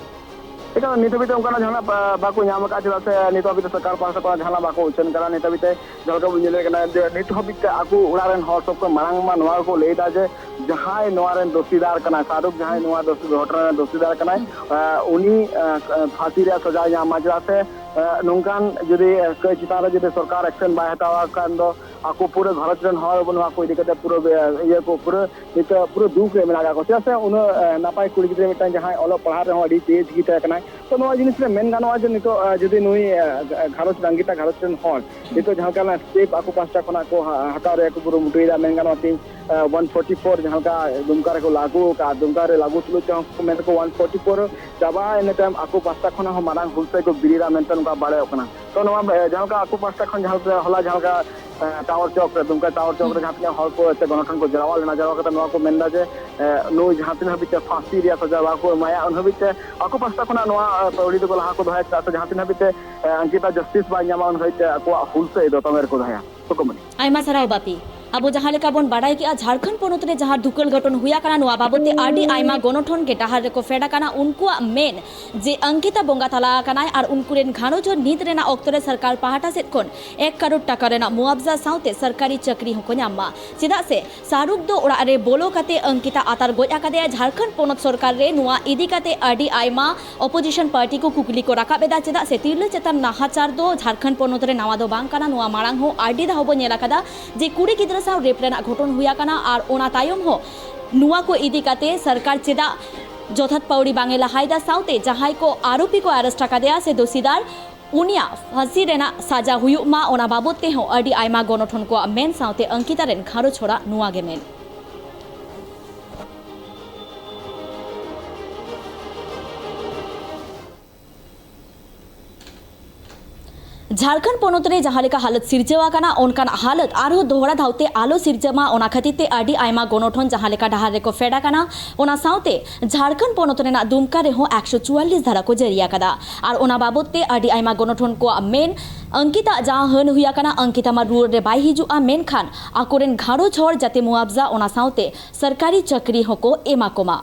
ᱮᱴᱟᱜ ᱱᱤᱛ ᱦᱟᱹᱵᱤᱡ ᱛᱮ ᱚᱱᱠᱟᱱᱟᱜ ᱡᱟᱦᱟᱱᱟᱜ ᱵᱟ-, ᱵᱟᱠᱚ ᱧᱟᱢ ᱟᱠᱟᱫᱼᱟ, ᱪᱮᱫᱟᱜ ᱥᱮ ᱱᱤᱛ ᱦᱟᱹᱵᱤᱡ ᱛᱮ ᱥᱚᱨᱠᱟᱨ ᱯᱟᱦᱴᱟ ᱠᱷᱚᱱ ᱡᱟᱦᱟᱱᱟᱜ ᱵᱟᱠᱚ ᱩᱪᱷᱟᱹᱱ ᱠᱟᱱᱟ᱾ ᱱᱤᱛ ᱦᱟᱹᱵᱤᱡ ᱛᱮ ᱡᱟᱦᱟᱸ ᱞᱮᱠᱟ ᱵᱚᱱ ᱧᱮᱞᱮᱫ ᱠᱟᱱᱟ ᱡᱮ ᱱᱤᱛ ᱦᱟᱹᱵᱤᱡ ᱛᱮ ᱟᱠᱚ ᱚᱲᱟᱜ ᱨᱮᱱ ᱦᱚᱲ ᱥᱚᱵ ᱠᱚ ᱢᱟᱲᱟᱝ ᱢᱟ ᱱᱚᱣᱟ ᱜᱮᱠᱚ ᱞᱟᱹᱭ ᱮᱫᱟ ᱡᱮ ᱡᱟᱦᱟᱸᱭ ᱱᱚᱣᱟ ᱨᱮᱱ ᱫᱳᱥᱤᱫᱟᱨ ᱠᱟᱱᱟᱭ, ᱥᱟᱦᱨᱩᱠ ᱡᱟᱦᱟᱸᱭ ᱱᱚᱣᱟ ᱫᱳᱥ-, ᱜᱷᱚᱴᱚᱱᱟ ᱨᱮᱱ ᱫᱳᱥᱤᱫᱟᱨ ᱠᱟᱱᱟᱭ, ᱟᱸ, ᱩᱱᱤ, ᱟᱸ, ᱯᱷᱟᱸᱥᱤ ᱨᱮᱭᱟᱜ ᱥᱟᱡᱟᱭ ᱧᱟᱢ ᱢᱟ, ᱪᱮᱫᱟᱜ ᱥᱮ, ᱟᱸ, ᱱᱚᱝᱠᱟᱱ ᱡᱩᱫᱤ, ᱟᱸ, ᱠᱟᱹᱭ ᱪᱮᱛᱟᱱ ᱨᱮ ᱡᱩᱫᱤ ᱥᱚᱨᱠᱟᱨ ᱮᱠᱥᱮᱱ ᱵᱟᱭ ᱦᱟᱛᱟᱣᱟ ᱠᱷᱟᱱ ᱫᱚ ᱟᱠᱚ ᱯᱩᱨᱟᱹ ᱜᱷᱟᱨᱚᱸᱡᱽ ᱨᱮᱱ ᱦᱚᱲ ᱱᱚᱣᱟ ᱠᱚ ᱤᱫᱤ ᱠᱟᱛᱮ ᱯᱩᱨᱟᱹ, ᱮ, ᱤᱭᱟᱹ ᱠᱚ ᱯᱩᱨᱟᱹ ᱱᱤᱛᱚᱜ ᱯᱩᱨᱟᱹ ᱫᱩᱠ ᱨᱮ ᱢᱮᱱᱟᱜ ᱟᱠᱟᱫ ᱠᱚᱣᱟ᱾ ᱪᱮᱫᱟᱜ ᱥᱮ ᱩᱱᱟᱹᱜ, ᱮ, ᱱᱟᱯᱟᱭ ᱠᱩᱲᱤ ᱜᱤᱫᱽᱨᱟᱹ ᱢᱤᱫᱴᱟᱝ ᱡᱟᱦᱟᱸᱭ ᱚᱞᱚᱜ ᱯᱟᱲᱦᱟᱜ ᱨᱮᱦᱚᱸ ᱟᱹᱰᱤ ᱛᱮᱡᱽ ᱜᱮ ᱛᱟᱦᱮᱸ ᱠᱟᱱᱟᱭ᱾ ᱛᱚ ᱱᱚᱣᱟ ᱡᱤᱱᱤᱥ ᱨᱮ ᱢᱮᱱ ᱜᱟᱱᱚᱜᱼᱟ ᱡᱮ ᱱᱤᱛᱚᱜ, ᱮ, ᱡᱩᱫᱤ ᱱᱩᱭ, ᱮ, ᱜᱷᱟᱨᱚᱸᱡᱽ ᱨᱮ, ᱚᱝᱠᱤᱛᱟ ᱜᱷᱟᱨᱚᱸᱡᱽ ᱨᱮᱱ ᱦᱚᱲ ᱱᱤᱛᱚᱜ ᱡᱟᱦᱟᱸ ᱞᱮᱠᱟ ᱚᱱᱟ ᱥᱴᱮᱯ ᱟᱠᱚ ᱯᱟᱦᱴᱟ ᱠᱷᱚᱱᱟᱜ ᱠᱚ ᱦᱟ-, ᱦᱟᱛᱟᱣ ᱨᱮᱭᱟᱜ ᱠᱚ ᱠᱩᱨᱩᱢᱩᱴᱩᱭᱮᱫᱟ, ᱢᱮᱱ ᱜᱟᱱᱚᱜᱼᱟ ᱛᱮᱦᱮᱧ, ᱮ, ᱚᱣᱟᱱ ᱯᱷᱳᱨᱴᱤ ᱯᱷᱳᱨ ᱡᱟᱦᱟᱸ ᱞᱮᱠᱟ ᱫᱩᱢᱠᱟ ᱨᱮᱠᱚ ᱞᱟᱹᱜᱩ ᱟᱠᱟᱫ, ᱫᱩᱢᱠᱟ ᱨᱮ ᱞᱟᱹᱜᱩ ᱛᱩᱞᱩᱡ ᱛᱮᱦᱚᱸ ᱠᱚ ᱢᱮᱱ ᱫᱟᱠᱚ ᱚᱣᱟᱱ ᱯᱷᱳᱨᱴᱤ ᱯᱷᱳᱨ ᱪᱟᱵᱟ, ᱤᱱᱟᱹ ᱛᱟᱭᱚᱢ ᱟᱠᱚ ᱯᱟᱦᱴᱟ ᱠᱷᱚᱱᱟᱜ ᱦᱚᱸ ᱢᱟᱨᱟᱝ ᱦᱩᱞᱥᱟᱹᱭ ᱠᱚ ᱵᱮᱨᱮᱫᱟ ᱢᱮᱱᱛᱮ ᱱᱚᱝᱠᱟ ᱵᱟᱲᱟᱭᱚᱜ ᱠᱟᱱᱟ᱾ ᱛᱚ ᱱᱚᱣᱟ, ᱮ, ᱡᱟᱦᱟᱸ ᱞᱮᱠᱟ ᱟᱠᱚ ᱯᱟᱦᱴᱟ ᱠᱷᱚᱱ ᱡᱟᱦᱟᱸ ᱞᱮᱠᱟ ᱦᱚᱞᱟ ᱡᱟᱦᱟᱸ ᱞᱮᱠᱟ, ᱮ, ᱴᱟᱣᱟᱨ ᱪᱚᱠ ᱨᱮ, ᱫᱩᱢᱠᱟ ᱴᱟᱣᱟᱨ ᱪᱚᱠ ᱨᱮ ᱡᱟᱦᱟᱸ ᱛᱤᱱᱟᱹᱜ ᱦᱚᱲ ᱠᱚ ᱥᱮ ᱜᱚᱱᱚᱴᱷᱚᱱ ᱠᱚ ᱡᱟᱨᱣᱟ ᱞᱮᱱᱟ, ᱡᱟᱨᱣᱟ ᱠᱟᱛᱮ ᱱᱚᱣᱟ ᱠᱚ ᱢᱮᱱᱫᱟ ᱡᱮ, ᱮ, ᱱᱩᱭ ᱡᱟᱦᱟᱸ ᱛᱤᱱᱟᱹᱜ ᱦᱟᱹᱵᱤᱡ ᱛᱮ ᱯᱷᱟᱸᱥᱤ ᱨᱮᱭᱟᱜ ᱥᱟᱡᱟ ᱵᱟᱠᱚ ᱮᱢᱟᱭᱟ, ᱩᱱ ᱦᱟᱹᱵᱤᱡ ᱛᱮ ᱟᱠᱚ ᱯᱟᱦᱴᱟ ᱠᱷᱚᱱᱟᱜ ᱱᱚᱣᱟ, ᱮ, ᱯᱟᱹᱣᱲᱤ ᱫᱚᱠᱚ ᱞᱟᱦᱟ ᱠᱚ ᱫᱚᱦᱚᱭᱟ, ᱪᱮᱫᱟᱜ ᱥᱮ ᱡᱟᱦᱟᱸ ᱛᱤᱱᱟᱹᱜ ᱦᱟᱹᱵᱤᱡ ᱛᱮ, ᱮ, ᱚᱝᱠᱤᱛᱟ ᱡᱟᱥᱴᱤᱥ ᱵᱟᱭ ᱧᱟᱢᱟ, ᱩᱱ ᱦᱟᱹᱵᱤᱡ ᱛᱮ ᱟᱠᱚᱣᱟᱜ ᱦᱩᱞᱥᱟᱹᱭ ᱫᱚ ᱛᱚᱸᱜᱮ ᱨᱮᱠᱚ ᱫᱚᱦᱚᱭᱟ᱾ ᱥᱩᱠᱩᱢᱚᱱᱤ᱾ ᱟᱭᱢᱟ ᱥᱟᱨᱦᱟᱣ ᱵᱟᱯᱤ᱾ ᱟᱵᱚ ᱡᱟᱦᱟᱸ ᱞᱮᱠᱟ ᱵᱚᱱ ᱵᱟᱰᱟᱭ ᱠᱮᱜᱼᱟ, ᱡᱷᱟᱲᱠᱷᱚᱸᱰ ᱯᱚᱱᱚᱛ ᱨᱮ ᱡᱟᱦᱟᱸ ᱫᱷᱩᱠᱟᱹᱞ ᱜᱷᱚᱴᱚᱱ ᱦᱩᱭ ᱟᱠᱟᱱᱟ, ᱱᱚᱣᱟ ᱵᱟᱵᱚᱛ ᱛᱮ ᱟᱹᱰᱤ ᱟᱭᱢᱟ ᱜᱚᱱᱚᱴᱷᱚᱱ ᱜᱮ ᱰᱟᱦᱟᱨ ᱨᱮᱠᱚ ᱯᱷᱮᱰ ᱟᱠᱟᱱᱟ᱾ ᱩᱱᱠᱩᱣᱟᱜ ᱢᱮᱱ ᱡᱮ ᱚᱝᱠᱤᱛᱟ ᱵᱚᱸᱜᱟ ᱛᱟᱞᱟ ᱟᱠᱟᱱᱟᱭ ᱟᱨ ᱩᱱᱠᱩ ᱨᱮᱱ ᱜᱷᱟᱨᱚᱸᱡᱽ ᱦᱚᱸ ᱱᱤᱛ ᱨᱮᱱᱟᱜ ᱚᱠᱛᱚ ᱨᱮ ᱥᱚᱨᱠᱟᱨ ᱯᱟᱦᱴᱟ ᱥᱮᱫ ᱠᱷᱚᱱ ᱮᱠ ᱠᱟᱨᱳᱲ ᱴᱟᱠᱟ ᱨᱮᱱᱟᱜ ᱢᱩᱣᱟᱵᱡᱟ ᱥᱟᱶᱛᱮ ᱥᱚᱨᱠᱟᱨᱤ ᱪᱟᱹᱠᱨᱤ ᱦᱚᱸᱠᱚ ᱧᱟᱢ ᱢᱟ᱾ ᱪᱮᱫᱟᱜ ᱥᱮ ᱥᱟᱦᱨᱩᱠᱷ ᱫᱚ ᱚᱲᱟᱜ ᱨᱮ ᱵᱚᱞᱚ ᱠᱟᱛᱮ ᱚᱝᱠᱤᱛᱟ ᱟᱛᱟᱨ ᱜᱚᱡ ᱟᱠᱟᱫᱮᱭᱟ᱾ ᱡᱷᱟᱲᱠᱷᱚᱸᱰ ᱯᱚᱱᱚᱛ ᱥᱚᱨᱠᱟᱨ ᱨᱮ ᱱᱚᱣᱟ ᱤᱫᱤ ᱠᱟᱛᱮ ᱟᱹᱰᱤ ᱟᱭᱢᱟ ᱚᱯᱳᱡᱤᱥᱚᱱ ᱯᱟᱨᱴᱤ ᱠᱚ ᱠᱩᱠᱞᱤ ᱠᱚ ᱨᱟᱠᱟᱵ ᱮᱫᱟ, ᱪᱮᱫᱟᱜ ᱥᱮ ᱛᱤᱨᱞᱟᱹ ᱪᱮᱛᱟᱱ ᱱᱟᱦᱟᱪᱟᱨ ᱫᱚ ᱡᱷᱟᱲᱠᱷᱚᱸᱰ ᱯᱚᱱᱚᱛ ᱨᱮ ᱱᱟᱣᱟ ᱫᱚ ᱵᱟᱝ ᱠᱟᱱᱟ᱾ ᱱᱚᱣᱟ ᱢᱟᱲᱟᱝ ᱦᱚᱸ ᱟᱹᱰᱤ ᱫᱷᱟᱣ ᱵᱚ ᱧᱮᱞ ᱟᱠᱟᱫᱟ ᱡᱮ ᱠᱩᱲᱤ ᱜᱤᱫᱽᱨᱟᱹ ᱥᱟᱶ ᱨᱮᱯ ᱨᱮᱱᱟᱜ ᱜᱷᱚᱴᱚᱱ ᱦᱩᱭ ᱟᱠᱟᱱᱟ ᱟᱨ ᱚᱱᱟ ᱛᱟᱭᱚᱢ ᱦᱚᱸ ᱱᱚᱣᱟ ᱠᱚ ᱤᱫᱤ ᱠᱟᱛᱮ ᱥᱚᱨᱠᱟᱨ ᱪᱮᱫᱟᱜ ᱡᱚᱛᱷᱟᱛ ᱯᱟᱹᱣᱲᱤ ᱵᱟᱝ ᱮ ᱞᱟᱦᱟᱭᱮᱫᱟ, ᱥᱟᱶᱛᱮ ᱡᱟᱦᱟᱸᱭ ᱠᱚ ᱟᱨᱳᱯᱤ ᱠᱚ ᱟᱨᱮᱥᱴ ᱟᱠᱟᱫᱮᱭᱟ ᱥᱮ ᱫᱳᱥᱤᱫᱟᱨ, ᱩᱱᱤᱭᱟᱜ ᱯᱷᱟᱸᱥᱤ ᱨᱮᱱᱟᱜ ᱥᱟᱡᱟ ᱦᱩᱭᱩᱜ ᱢᱟ, ᱚᱱᱟ ᱵᱟᱵᱚᱛ ᱛᱮᱦᱚᱸ ᱟᱹᱰᱤ ᱟᱭᱢᱟ ᱜᱚᱱᱚᱴᱷᱚᱱ ᱠᱚᱣᱟᱜ ᱢᱮᱱ, ᱥᱟᱶᱛᱮ ᱚᱝᱠᱤᱛᱟ ᱨᱮᱱ ᱜᱷᱟᱨᱚᱸᱡᱽ ᱦᱚᱲᱟᱜ ᱱᱚᱣᱟ ᱜᱮ ᱢᱮᱱ᱾ ᱡᱷᱟᱲᱠᱷᱚᱸᱰ ᱯᱚᱱᱚᱛ ᱨᱮ ᱡᱟᱦᱟᱸ ᱞᱮᱠᱟ ᱦᱟᱞᱚᱛ ᱥᱤᱨᱡᱟᱹᱣ ᱟᱠᱟᱱᱟ, ᱚᱱᱠᱟᱱᱟᱜ ᱦᱟᱞᱚᱛ ᱟᱨᱦᱚᱸ ᱫᱚᱦᱲᱟ ᱫᱷᱟᱣᱛᱮ ᱟᱞᱚ ᱥᱤᱨᱡᱟᱹᱜ ᱢᱟ, ᱚᱱᱟ ᱠᱷᱟᱹᱛᱤᱨ ᱛᱮ ᱟᱹᱰᱤ ᱟᱭᱢᱟ ᱜᱚᱱᱚᱴᱷᱚᱱ ᱡᱟᱦᱟᱸ ᱞᱮᱠᱟ ᱰᱟᱦᱟᱨ ᱨᱮᱠᱚ ᱯᱷᱮᱰ ᱟᱠᱟᱱᱟ᱾ ᱚᱱᱟ ᱥᱟᱶᱛᱮ ᱡᱷᱟᱲᱠᱷᱚᱸᱰ ᱯᱚᱱᱚᱛ ᱨᱮᱱᱟᱜ ᱫᱩᱢᱠᱟ ᱨᱮᱦᱚᱸ ᱮᱠᱥᱚ ᱪᱩᱣᱟᱞᱞᱤᱥ ᱫᱷᱟᱨᱟ ᱠᱚ ᱡᱟᱹᱨᱤ ᱟᱠᱟᱫᱟ᱾ ᱟᱨ ᱚᱱᱟ ᱵᱟᱵᱚᱛ ᱛᱮ ᱟᱹᱰᱤ ᱟᱭᱢᱟ ᱜᱚᱱᱚᱴᱷᱚᱱ ᱠᱚᱣᱟᱜ ᱢᱮᱱ, ᱚᱝᱠᱤᱛᱟᱜ ᱡᱟᱦᱟᱸ ᱦᱟᱹᱱ ᱦᱩᱭ ᱟᱠᱟᱱᱟ, ᱚᱝᱠᱤᱛᱟ ᱢᱟ ᱨᱩᱣᱟᱹᱲ ᱨᱮ ᱵᱟᱭ ᱦᱤᱡᱩᱜᱼᱟ, ᱢᱮᱱᱠᱷᱟᱱ ᱟᱠᱚᱨᱮᱱ ᱜᱷᱟᱨᱚᱸᱡᱽ ᱦᱚᱲ ᱡᱟᱛᱮ ᱢᱩᱣᱟᱵᱡᱟ, ᱚᱱᱟ ᱥᱟᱶᱛᱮ ᱥᱚᱨᱠᱟᱨᱤ ᱪᱟᱹᱠᱨᱤ ᱦᱚᱸᱠᱚ ᱮᱢᱟ ᱠᱚᱢᱟ᱾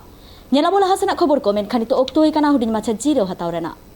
ᱧᱮᱞᱟᱵᱚ ᱞᱟᱦᱟ ᱥᱮᱱᱟᱜ ᱠᱷᱚᱵᱚᱨ ᱠᱚ, ᱢᱮᱱᱠᱷᱟᱱ ᱱᱤᱛᱚᱜ ᱚᱠᱛᱚ ᱦᱩᱭ ᱟᱠᱟᱱᱟ ᱦᱩᱰᱤᱧ ᱢᱟᱪᱷᱟ ᱡᱤᱨᱟᱹᱣ ᱦᱟᱛᱟᱣ ᱨᱮᱱᱟᱜ᱾